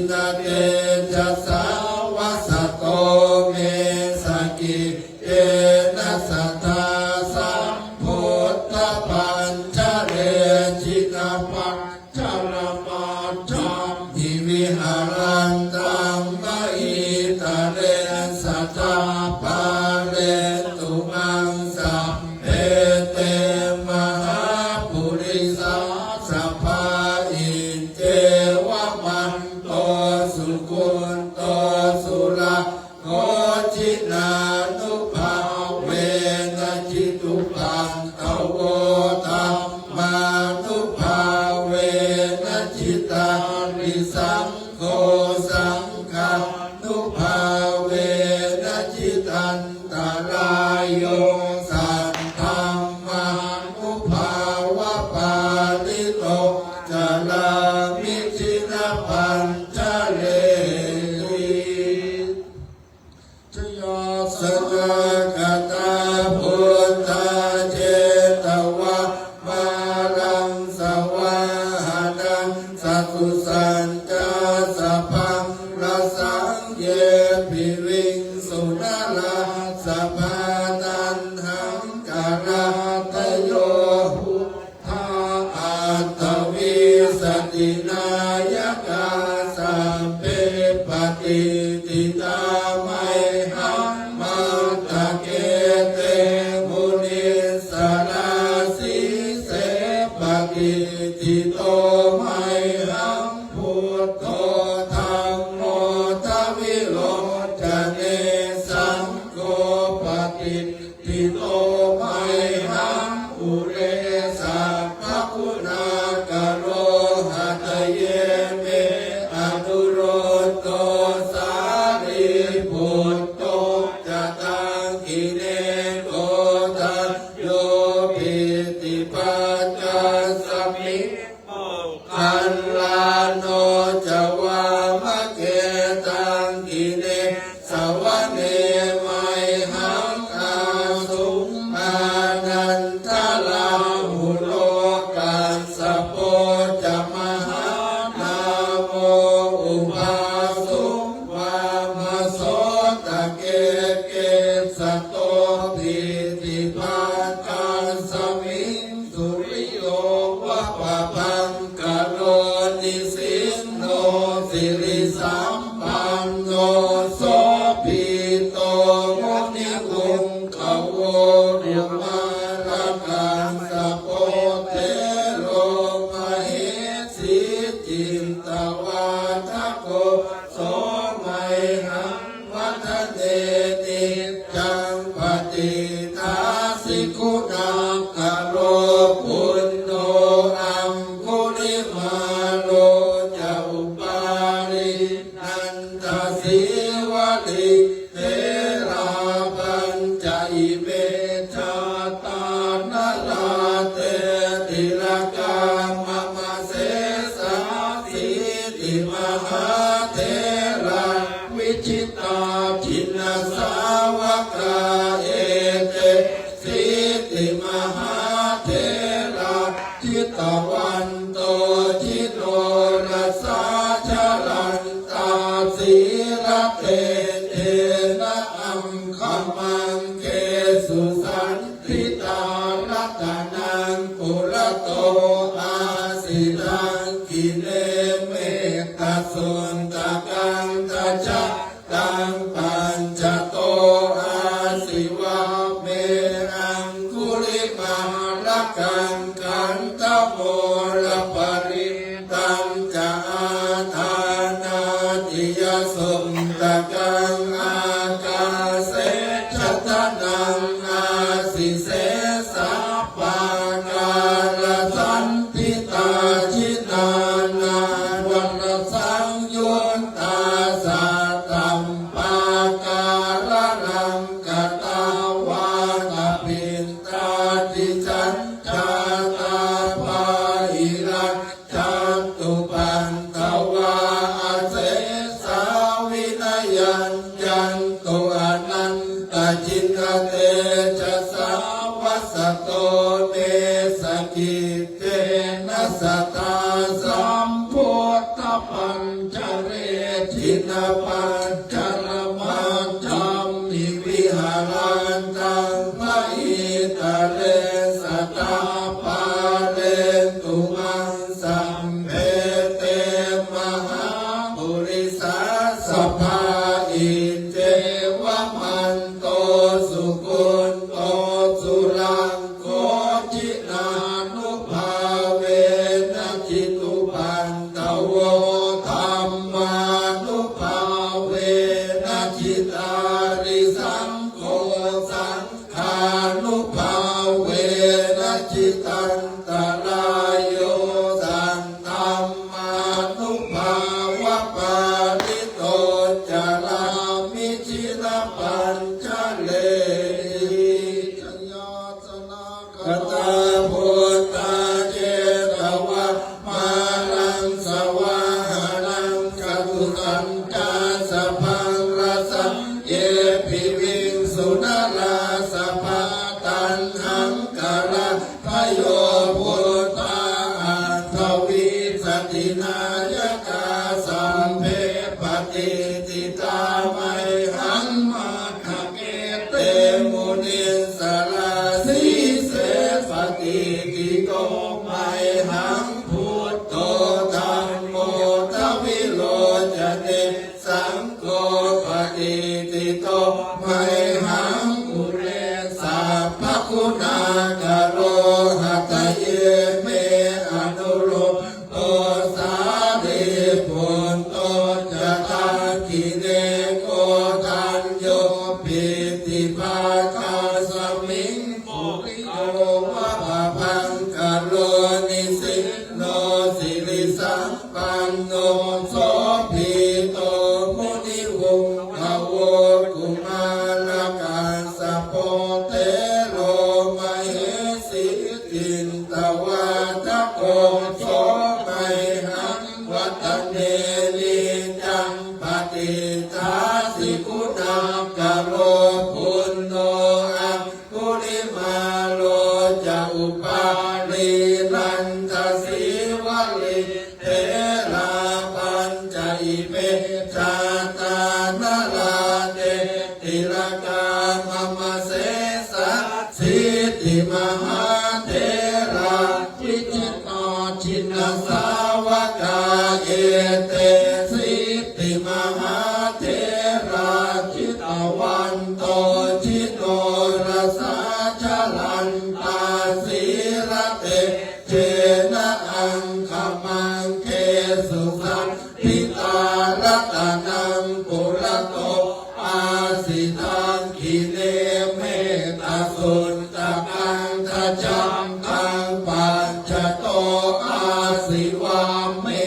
tejasā vasato me sakiccena sadā sambuddhapañjare. Jinapañjaramaddhamhi viharantaṃ mahītale sadā pālentu maṃ sabbe te mahāpurisāsabhā. Iccevamanto sugutto surakkho jinānubhāvena jitupaddavo dhammānubhāvena jitārisaṅgho saṅghānubhāvena jitantarāyo saddhammānubhāvapālito carāmi jinapañjareti. Jayāsanāgatā buddhā jetvā māraṃ savāhanaṃ catusaccāsabhaṃ rasaṃ ye piviṃsu narāsabhā. Taṇhaṅkarādayo buddhā aṭṭhavīsati nāyakā sabbe patiṭṭhitā mayhaṃ matthake te munissarā. Sīse patiṭṭhito mayhaṃ buddho dhammo dvilocane saṅgho patiṭṭhito mayhaṃ ure sabbaguṇākaro. Hadaye me anuruddho sārīputto ca dakkhiṇe koṇḍañño piṭṭhibhāgasmiṃ moggallāno ca vāmake. Dakkhiṇe savane mayhaṃ āsuṃ ānandarāhulo kassapo ca mahānāmo ubhāsuṃ vāmasotake. Kesato piṭṭhibhāgasmiṃ suriyo va pabhaṅkaro nisinno sirisampanno sobhito munipuṅgavo. Kumārakassapo thero mahesī cittavādako so mayhaṃ vadane niccaṃ patiṭṭhāsi guṇākaro. Puṇṇo aṅgulimālo ca upālī nandasīvalī therā pañca ime jātā nalāṭe tilakā mama. Sesāsīti mahātherā vijitā jinasāvakā etesīti mahātherā jitavanto jinorasā jalantā sīlatejena aṅgamaṅgesu saṇ ṭhitā. Ratanaṃ purato āsi dakkhiṇe mettasuttakaṃ dhajaggaṃ pacchato āsi vāme aṅgulimālakaṃ. Khandhamoraparittañ ca āṭānāṭiyasuttakaṃ ākāse chadanaṃ āsi sesā pākārasaṇṭhitā. Jinā nānāvarasaṃyuttā sattappākāralaṅkatā vātapittādisañ jātā bāhirajjhattupaddavā asesā vinayaṃ yantu anantajinatejasā. Vasato me sakiccena sadā jinapañjaramajjhamhi viharantaṃ mahītale sadā pālentu maṃ sabbe te mahāpurisāsabhā. Iccevamanto sugutto surakkho jinānubhāvena jitupaddavo dhammānubhāvena jitārisaṅgho saṅghānubhāvena jitantarāyo saddhammānubhāvapālito carāmi jinapañjarehi. Jayāsanākatā buddhā jetvā māraṃ savāhanaṃ catusaccāsabhaṃ rasaṃ ye piviṃsu narāsabhā. Taṇhaṅkarādayo buddhā aṭṭhavīsati nāyakā sabbe patiṭṭhitā mayhaṃ matthake te munissarā. Sīse patiṭṭhito mayhaṃ buddho dhammo dvilocane saṅgho patiṭṭhito mayhaṃ ure sabbaguṇākaro. Hadaye me anurud dho sārīputto ca dakkhiṇe koṇḍañño piṭṭhibhāgasmiṃ suriyo va pabhaṅkaro nisinno sirisampanno sobhito munipuṅgavo. Kumārakassapo thero mahesī cittavādako so mayhaṃ vadane niccaṃ patiṭṭhāsi guṇākaro. Puṇṇo aṅgulimālo ca upālī nandasīvalī therā pañca ime jātā nalāṭe tilakā mama. Sesāsīti mahātherā vijitā jinasāvakā etesīti mahātherā jitavanto jinorasā jalantā sīlatejena aṅgamaṅgesu saṇ ṭhitā. Ratanaṃ purato āsi dakkhiṇe mettasuttakaṃ dhajaggaṃ pacchato āsi vāme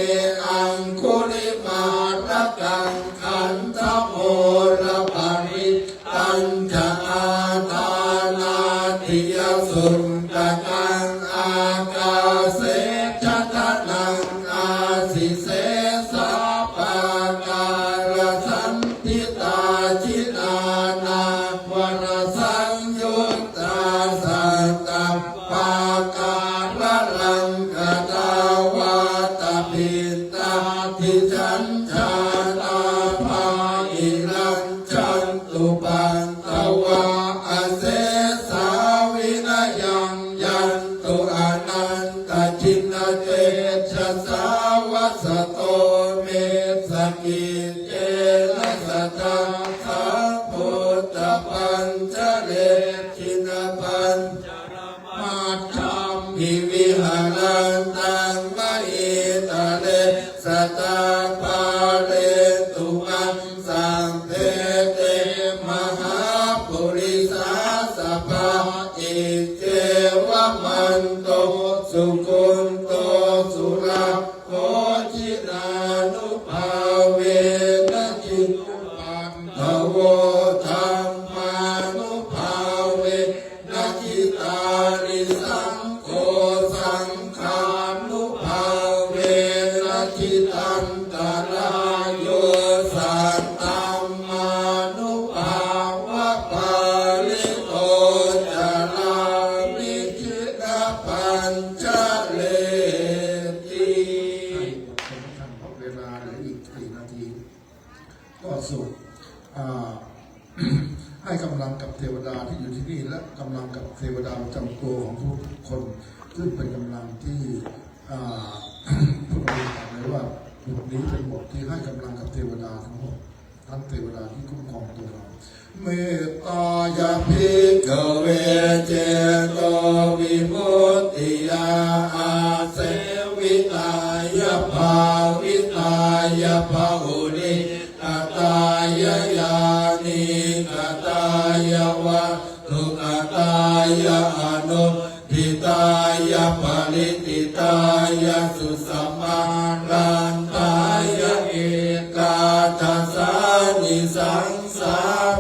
aṅgulimālakaṃ. Khandhamorapari ttañca āṭānāṭiyasuttakaṃ ākāse chadanaṃ āsi sesā pākārasaṇṭhitā. Jinā nānāvarasaṃyuttā sattappā kāralaṅkatā vātapittādisañjātā bāhirajjhattupaddavā asesā vinayaṃ yantu anantajinatejasā. Vasato me sakiccena sadā sambuddhapañjare jinapañjaramajjhamhi viharantaṃ mahītale sadā pālentu maṃ sabbe te mahāpurisāsabhā. Iccevamanto sugutto surakkho jinānubhāvena jitupaddavo dhammānubhāvena jitārisaṅgho saṅghānubhāvena jitantarāyo saddhammānubhāvapālito carāmi jinapañjareti. เวลาเหลืออีกสี่นาที ก็สุข อ่า ให้กำลังกับเทวดาที่อยู่ที่นี่ และกำลังกับเทวดาประจำตัวของทุกคน ซึ่งเป็นกำลังที่ อ่า พุทธองค์ตรัสไว้ว่าบทนี้เป็นบทที่ให้กำลังกับเทวดาทั้งหมด ทั้งเทวดาที่คุ้มครองตัวเรา Mettāya bhikkhave cetovimuttiyā āsevitāya bhāvitāya bahulīkatāya yānīkatāya vatthukatāya anu ṭṭhitāya pariṭṭhitāya susamāraddhāya ekādasānisaṃsā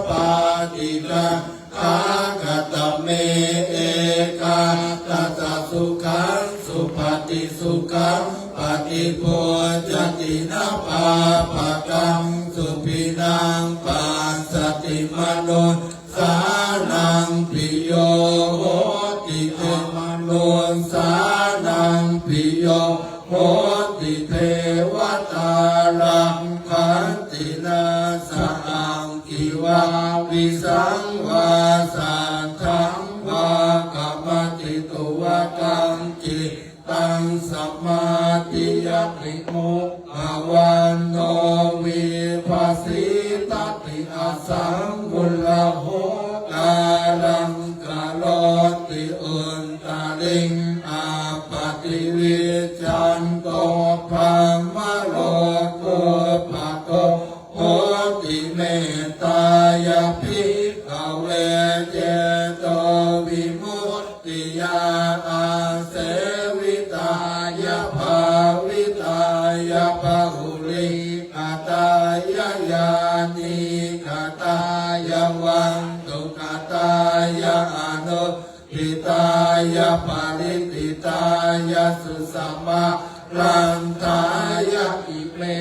pāṭikaṅkhā katame ekādasa. Sukhaṃ supati sukhaṃ paṭibujjhati na pāpakaṃ supinaṃ passati manu ssānaṃ piyo hoti te amanussānaṃ piyo hoti devatā rakkhanti nāssa aggi vā visaṃ vā satthaṃ vā kamati tuvaṭaṃ ci ttaṃ samādhiyati mukhavaṇṇo vippasīdati asammūḷho kālaṃ karoti uttariṃ appaṭivijjhanto brahmalokūpago hoti. Mettāya bhikkhave cetovimuttiyā āsevitāya bhāvitāya bahulīkatāya yānīkatāya vatthukatāya anu ṭṭhitāya pariṭṭhitāya susamāraddhāya ime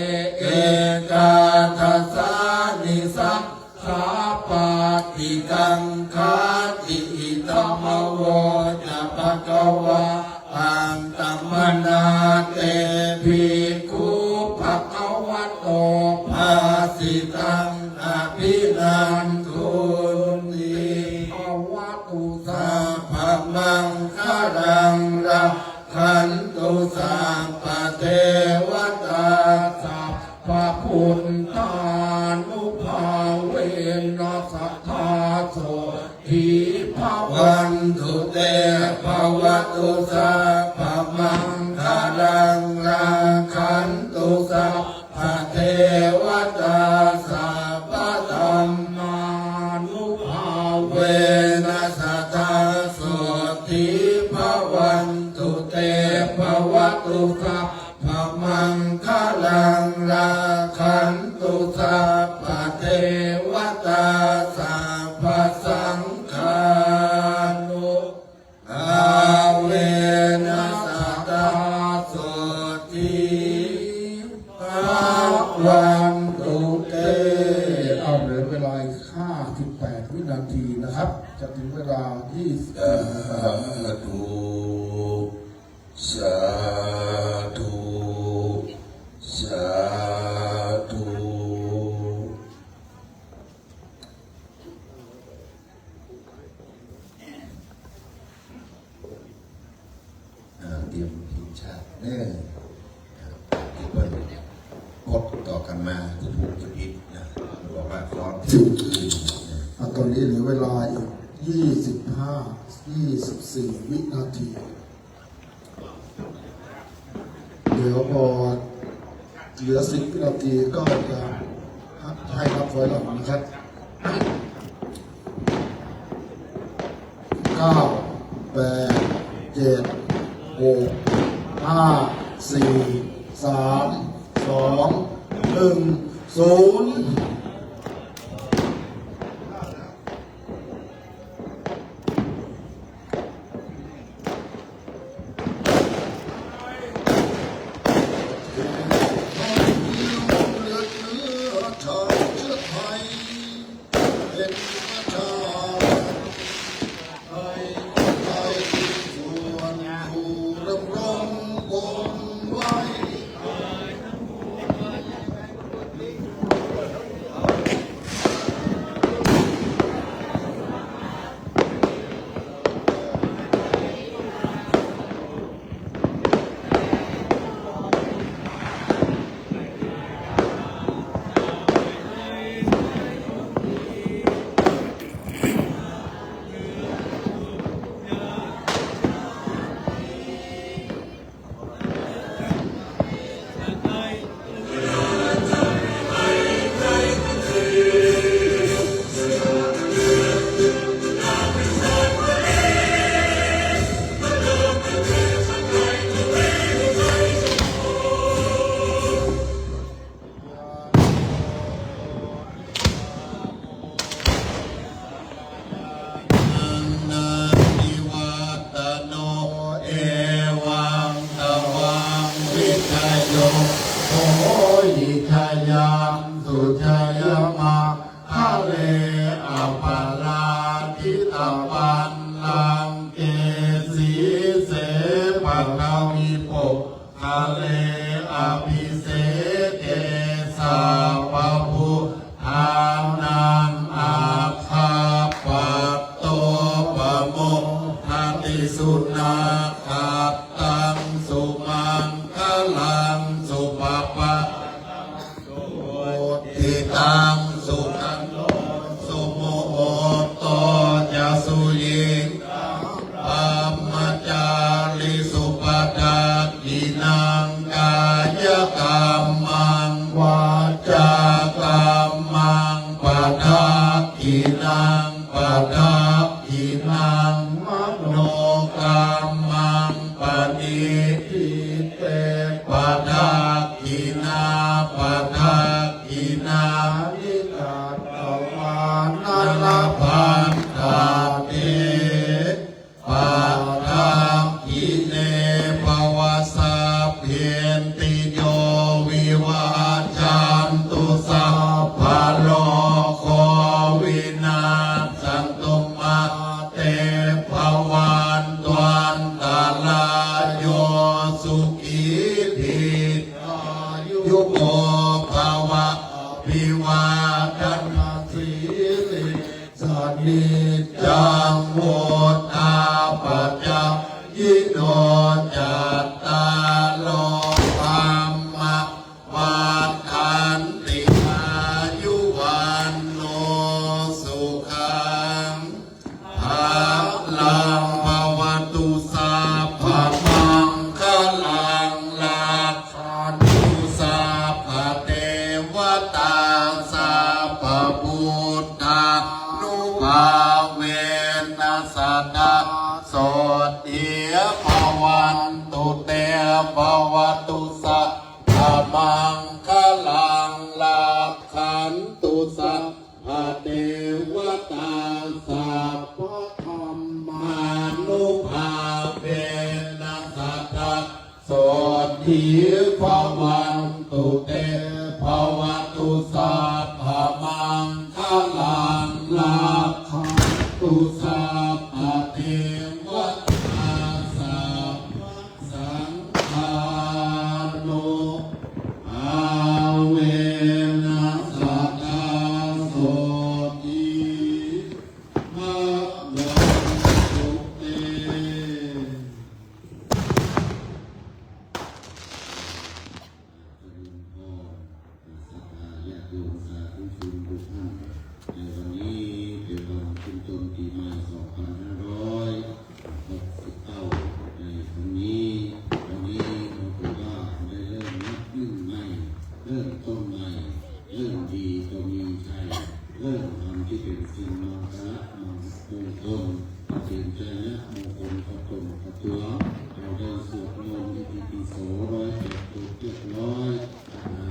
ekādasānisaṃsā pāṭikaṅkhāti. Idamavoca bhagavā. Attamanā te bhikkhū bhagavato bhāsitaṃ abhinandunti. Bhavatu sabbamaṅgalaṃ rakkhantu sabbadevatā sabbabuddhānubhāvena sadā sotthī bhavantu te. Bhavatu sabbamaṅgalaṃ rakkhantu sabbadevatā sabbadhammānubhāvena sadā sotthī bhavantu te. Bhavatu sabbamaṅgalaṃ rakkhantu sabbadevatā sabbasaṅghānu bhāvena sadā sotthī bhavantu te. เอา เหลือเวลาอีก ห้าสิบแปด วินาทีนะครับ จะถึงเวลา ยี่สิบ นาทีนะครับ Sādhu, sādhu, sādhu. อ่า เตรียมเพลงชาติเด้อ อ่า ที่เพิ่นกดต่อกันมา คือผู้จะผิดนะ บอกว่าขอเพลงอื่นนะ อ่ะ ตอนนี้เหลือเวลาอีก ยี่สิบห้า ยี่สิบสี่ วินาที เดี๋ยวพอเหลือ สิบ วินาทีก็จะให้นับถอยหลังนะครับ เก้า แปด เจ็ด หก ห้า สี่ สาม สอง หนึ่ง ศูนย์ jayamaṅgale. Aparājitapallaṅke sīse paṭhavipokkhare abhiseke sabbabuddhānaṃ aggappatto pamodati. Sunakkhattaṃ sumaṅgalaṃ supabhātaṃ suhuṭṭhitaṃ sukhaṇo sumuhutto ca suyiṭṭhaṃ brahmacārisu. Padakkhiṇaṃ kāyakammaṃ vācākammaṃ padakkhiṇaṃ padakkhiṇaṃ manokammaṃ paṇidhī te padakkhiṇā. Padakkhiṇāni katvāna labhantatthe padakkhiṇe. Bhavasabhintiyo vivajjantu sabbarogo vinassantu mā te bhavatvantarāyo sukhī dīghāyuko bhava. Abhivādanasīlissa niccaṃ vuḍḍhāpacāyino cattāro dhammā vaḍḍhanti āyu vaṇṇo sukhaṃ balaṃ. Bhavatu sabbamaṅgalaṃ rakkhantu sabbadevatā sabbabuddhānubhāvena sadā sotthī bhavantu te. Bhavatu sabbamaṅgalaṃ rakkhantu sabbadevatā sabbadhammānubhāvena sadā sotthī bhavantu te. Bhavatu sabbamaṅgalaṃ rakkhantu sabbadevatā sabbasaṅghānubhāvena sadā sotthī bhavantu te. เจริญพร ศรัทธาญาติโยมสาธุชนทุกท่าน ในวันนี้เป็นวันขึ้นต้นปีใหม่ สองพันห้าร้อยหกสิบเก้า ในครั้งนี้ วันนี้เราถือว่าได้เริ่มนับหนึ่งใหม่ เริ่มต้นใหม่ เริ่มดีก็มีชัย เริ่มทำที่เป็นสิ่งมังคละมงคล เป็นชัยมงคลกับตนกับตัว เราได้สวดมนต์อิติปิโสร้อยแปดจบเรียบร้อย คาถา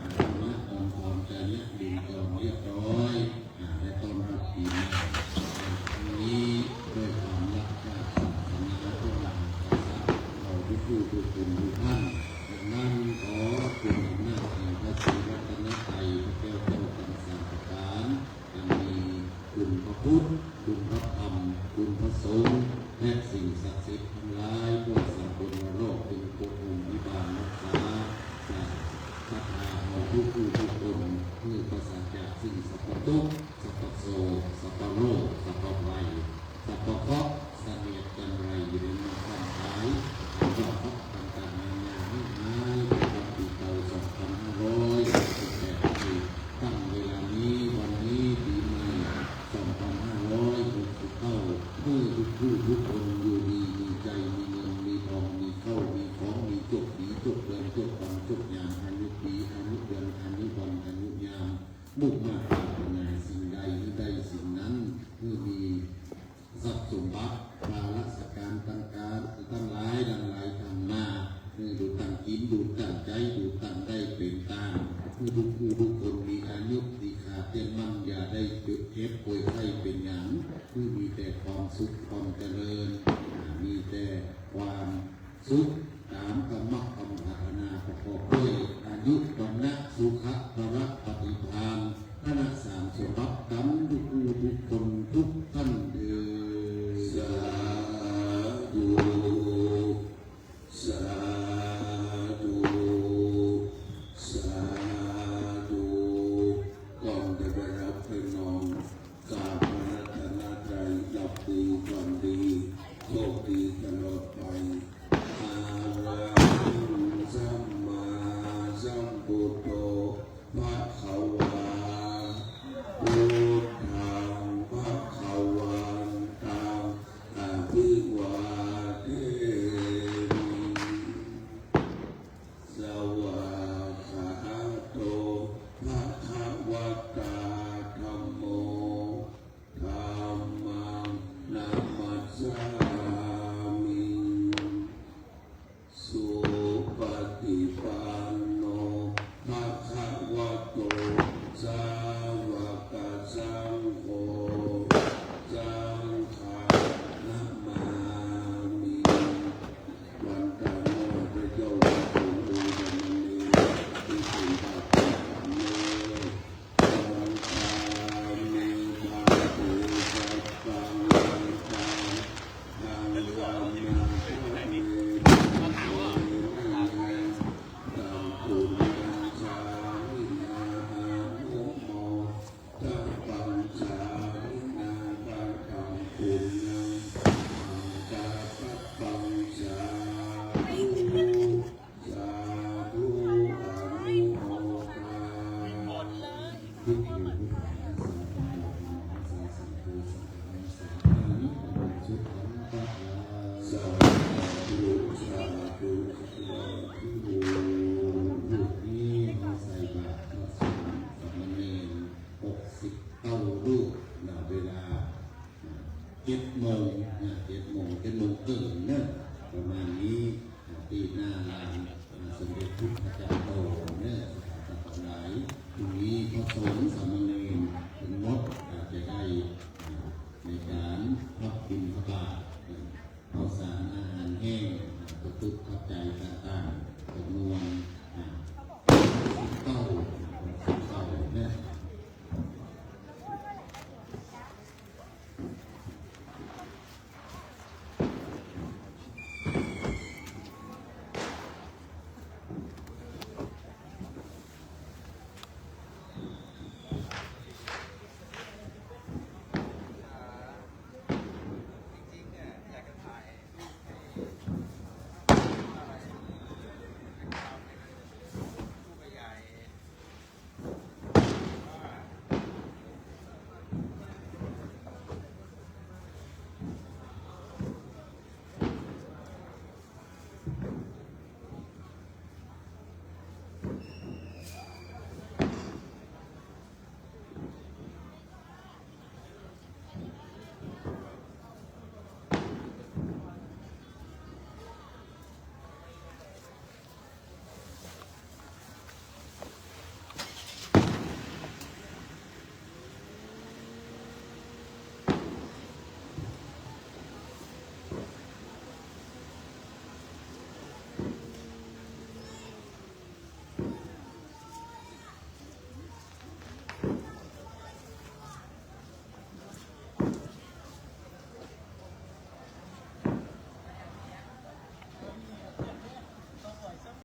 อาสนะบรรพรชัยมงคลเรียบร้อย อ่า และต้อนรับปีใหม่ครั้งนี้ด้วยความรักชาติศาสนาพระมหากษัตริย์ เราทุกผู้ทุกคนทุกท่าน ดังนั้นขอคุณอำนาจแห่งพระศรีรัตนตรัย พระแก้วเจ้าทั้งสามประการ อันมีคุณพระพุทธ คุณพระธรรม คุณพระสงฆ์ และสิ่งศักดิ์สิทธิ์ทั้งหลาย ทั่วสากลโลก เป็นปกป้องพิบาลรักษา ศรัทธาของทุกผู้ทุกคน เมื่อปราศจากสิ่งสัพพทุกข์ สัพพโศก สัพพโรค สัพพภัย สัพพเคราะห์ เสนียดจัญไรอยู่ในเมืองท่านทั้งหลาย อันว่าเคราะห์ต่างๆนานาให้หายไป วันปีเก่า สองพันห้าร้อยหกสิบแปด นี้ ตั้งเวลานี้ วันนี้ปีใหม่ สองพันห้าร้อยหกสิบเก้า เมื่อทุกผู้ทุกคนอยู่ดีมีใจ มีเงินมีทอง มีข้าวมีของ มีโชคดี โชคเดือน โชควัน โชคยาม อายุปี อายุเดือน อายุวัน อายุยาม มุ่งมาดปรารถนาสิ่งใดให้ได้สิ่งนั้น เมื่อมีทรัพย์สมบัติ ข้าราชการต่างๆ ทั้งหลายดังไหลทางมา เมื่ออยู่ตั้งกิน อยู่ตั้งใจ๊ อยู่ตั้งได้เป็นตาง เมื่อทุกผู้ทุกคนมีอายุ ที่ขาดเตี้ยนมั่น อย่าได้เจ็บป่วยไข้เป็นหยัง เมื่อมีแต่ความสุขความเจริญ อ่า มีแต่ความสุขตามกำมักกำปรารถนา ประกอบด้วยอายุ วัณณะ สุขะ พละ ปฏิภ คณะสามสำรับกันทุกผู้ทุกคนทุกท่านเทอญ สาธุ สาธุ สาธุ ก่อนจะไปรับไปนอน กราบพระรัตนตรัย หลับดีฝันดี โชคดีตลอดไป Arahaṃ sammāsambuddho bhagavā, buddhaṃ bhagavantaṃ abhivādemi. Svākkhāto bhagavatā dhammo, dhammaṃ namassāmi. Supaṭipanno bhagavato sāvakasaṅgho, saṅghaṃ namāmi. วันจันทร์เมื่อพระเจ้าว่าทรงองค์สามเณรที่เป็นพระพุทธเจ้า Vandāmi bhante sabbaṃ yathārahaṃ, saṅghaṃ namāmi bhante, taṃ puññaṃ sāminā anumoditaṃ, sāminā kataṃ puññaṃ, taṃ taṃ padaṃ sādhu. Sādhu anumodā. สาธุ สาธุ สาธุ รูปนี้เขาใส่บาตรพระสงฆ์สามเณรหกสิบเก้ารูป ณ เวลา เจ็ดโมงนะ เจ็ดโมง เจ็ดโมงเกินเนอะ ประมาณนี้ อ่า ที่หน้าลาน อ่า สมเด็จพุทธจารย์โตเนอะ สถาบันทั้งหลาย พรุ่งนี้พระสงฆ์สามเณรทั้งหมด อ่า จะได้ อ่า ในการรับบิณฑบาต อ่า ข้าวสารอาหารแห้ง อ่า ประพฤติปัจจัยต่างๆ จำนวน อ่า สิบเก้า สิบเก้าเนอะ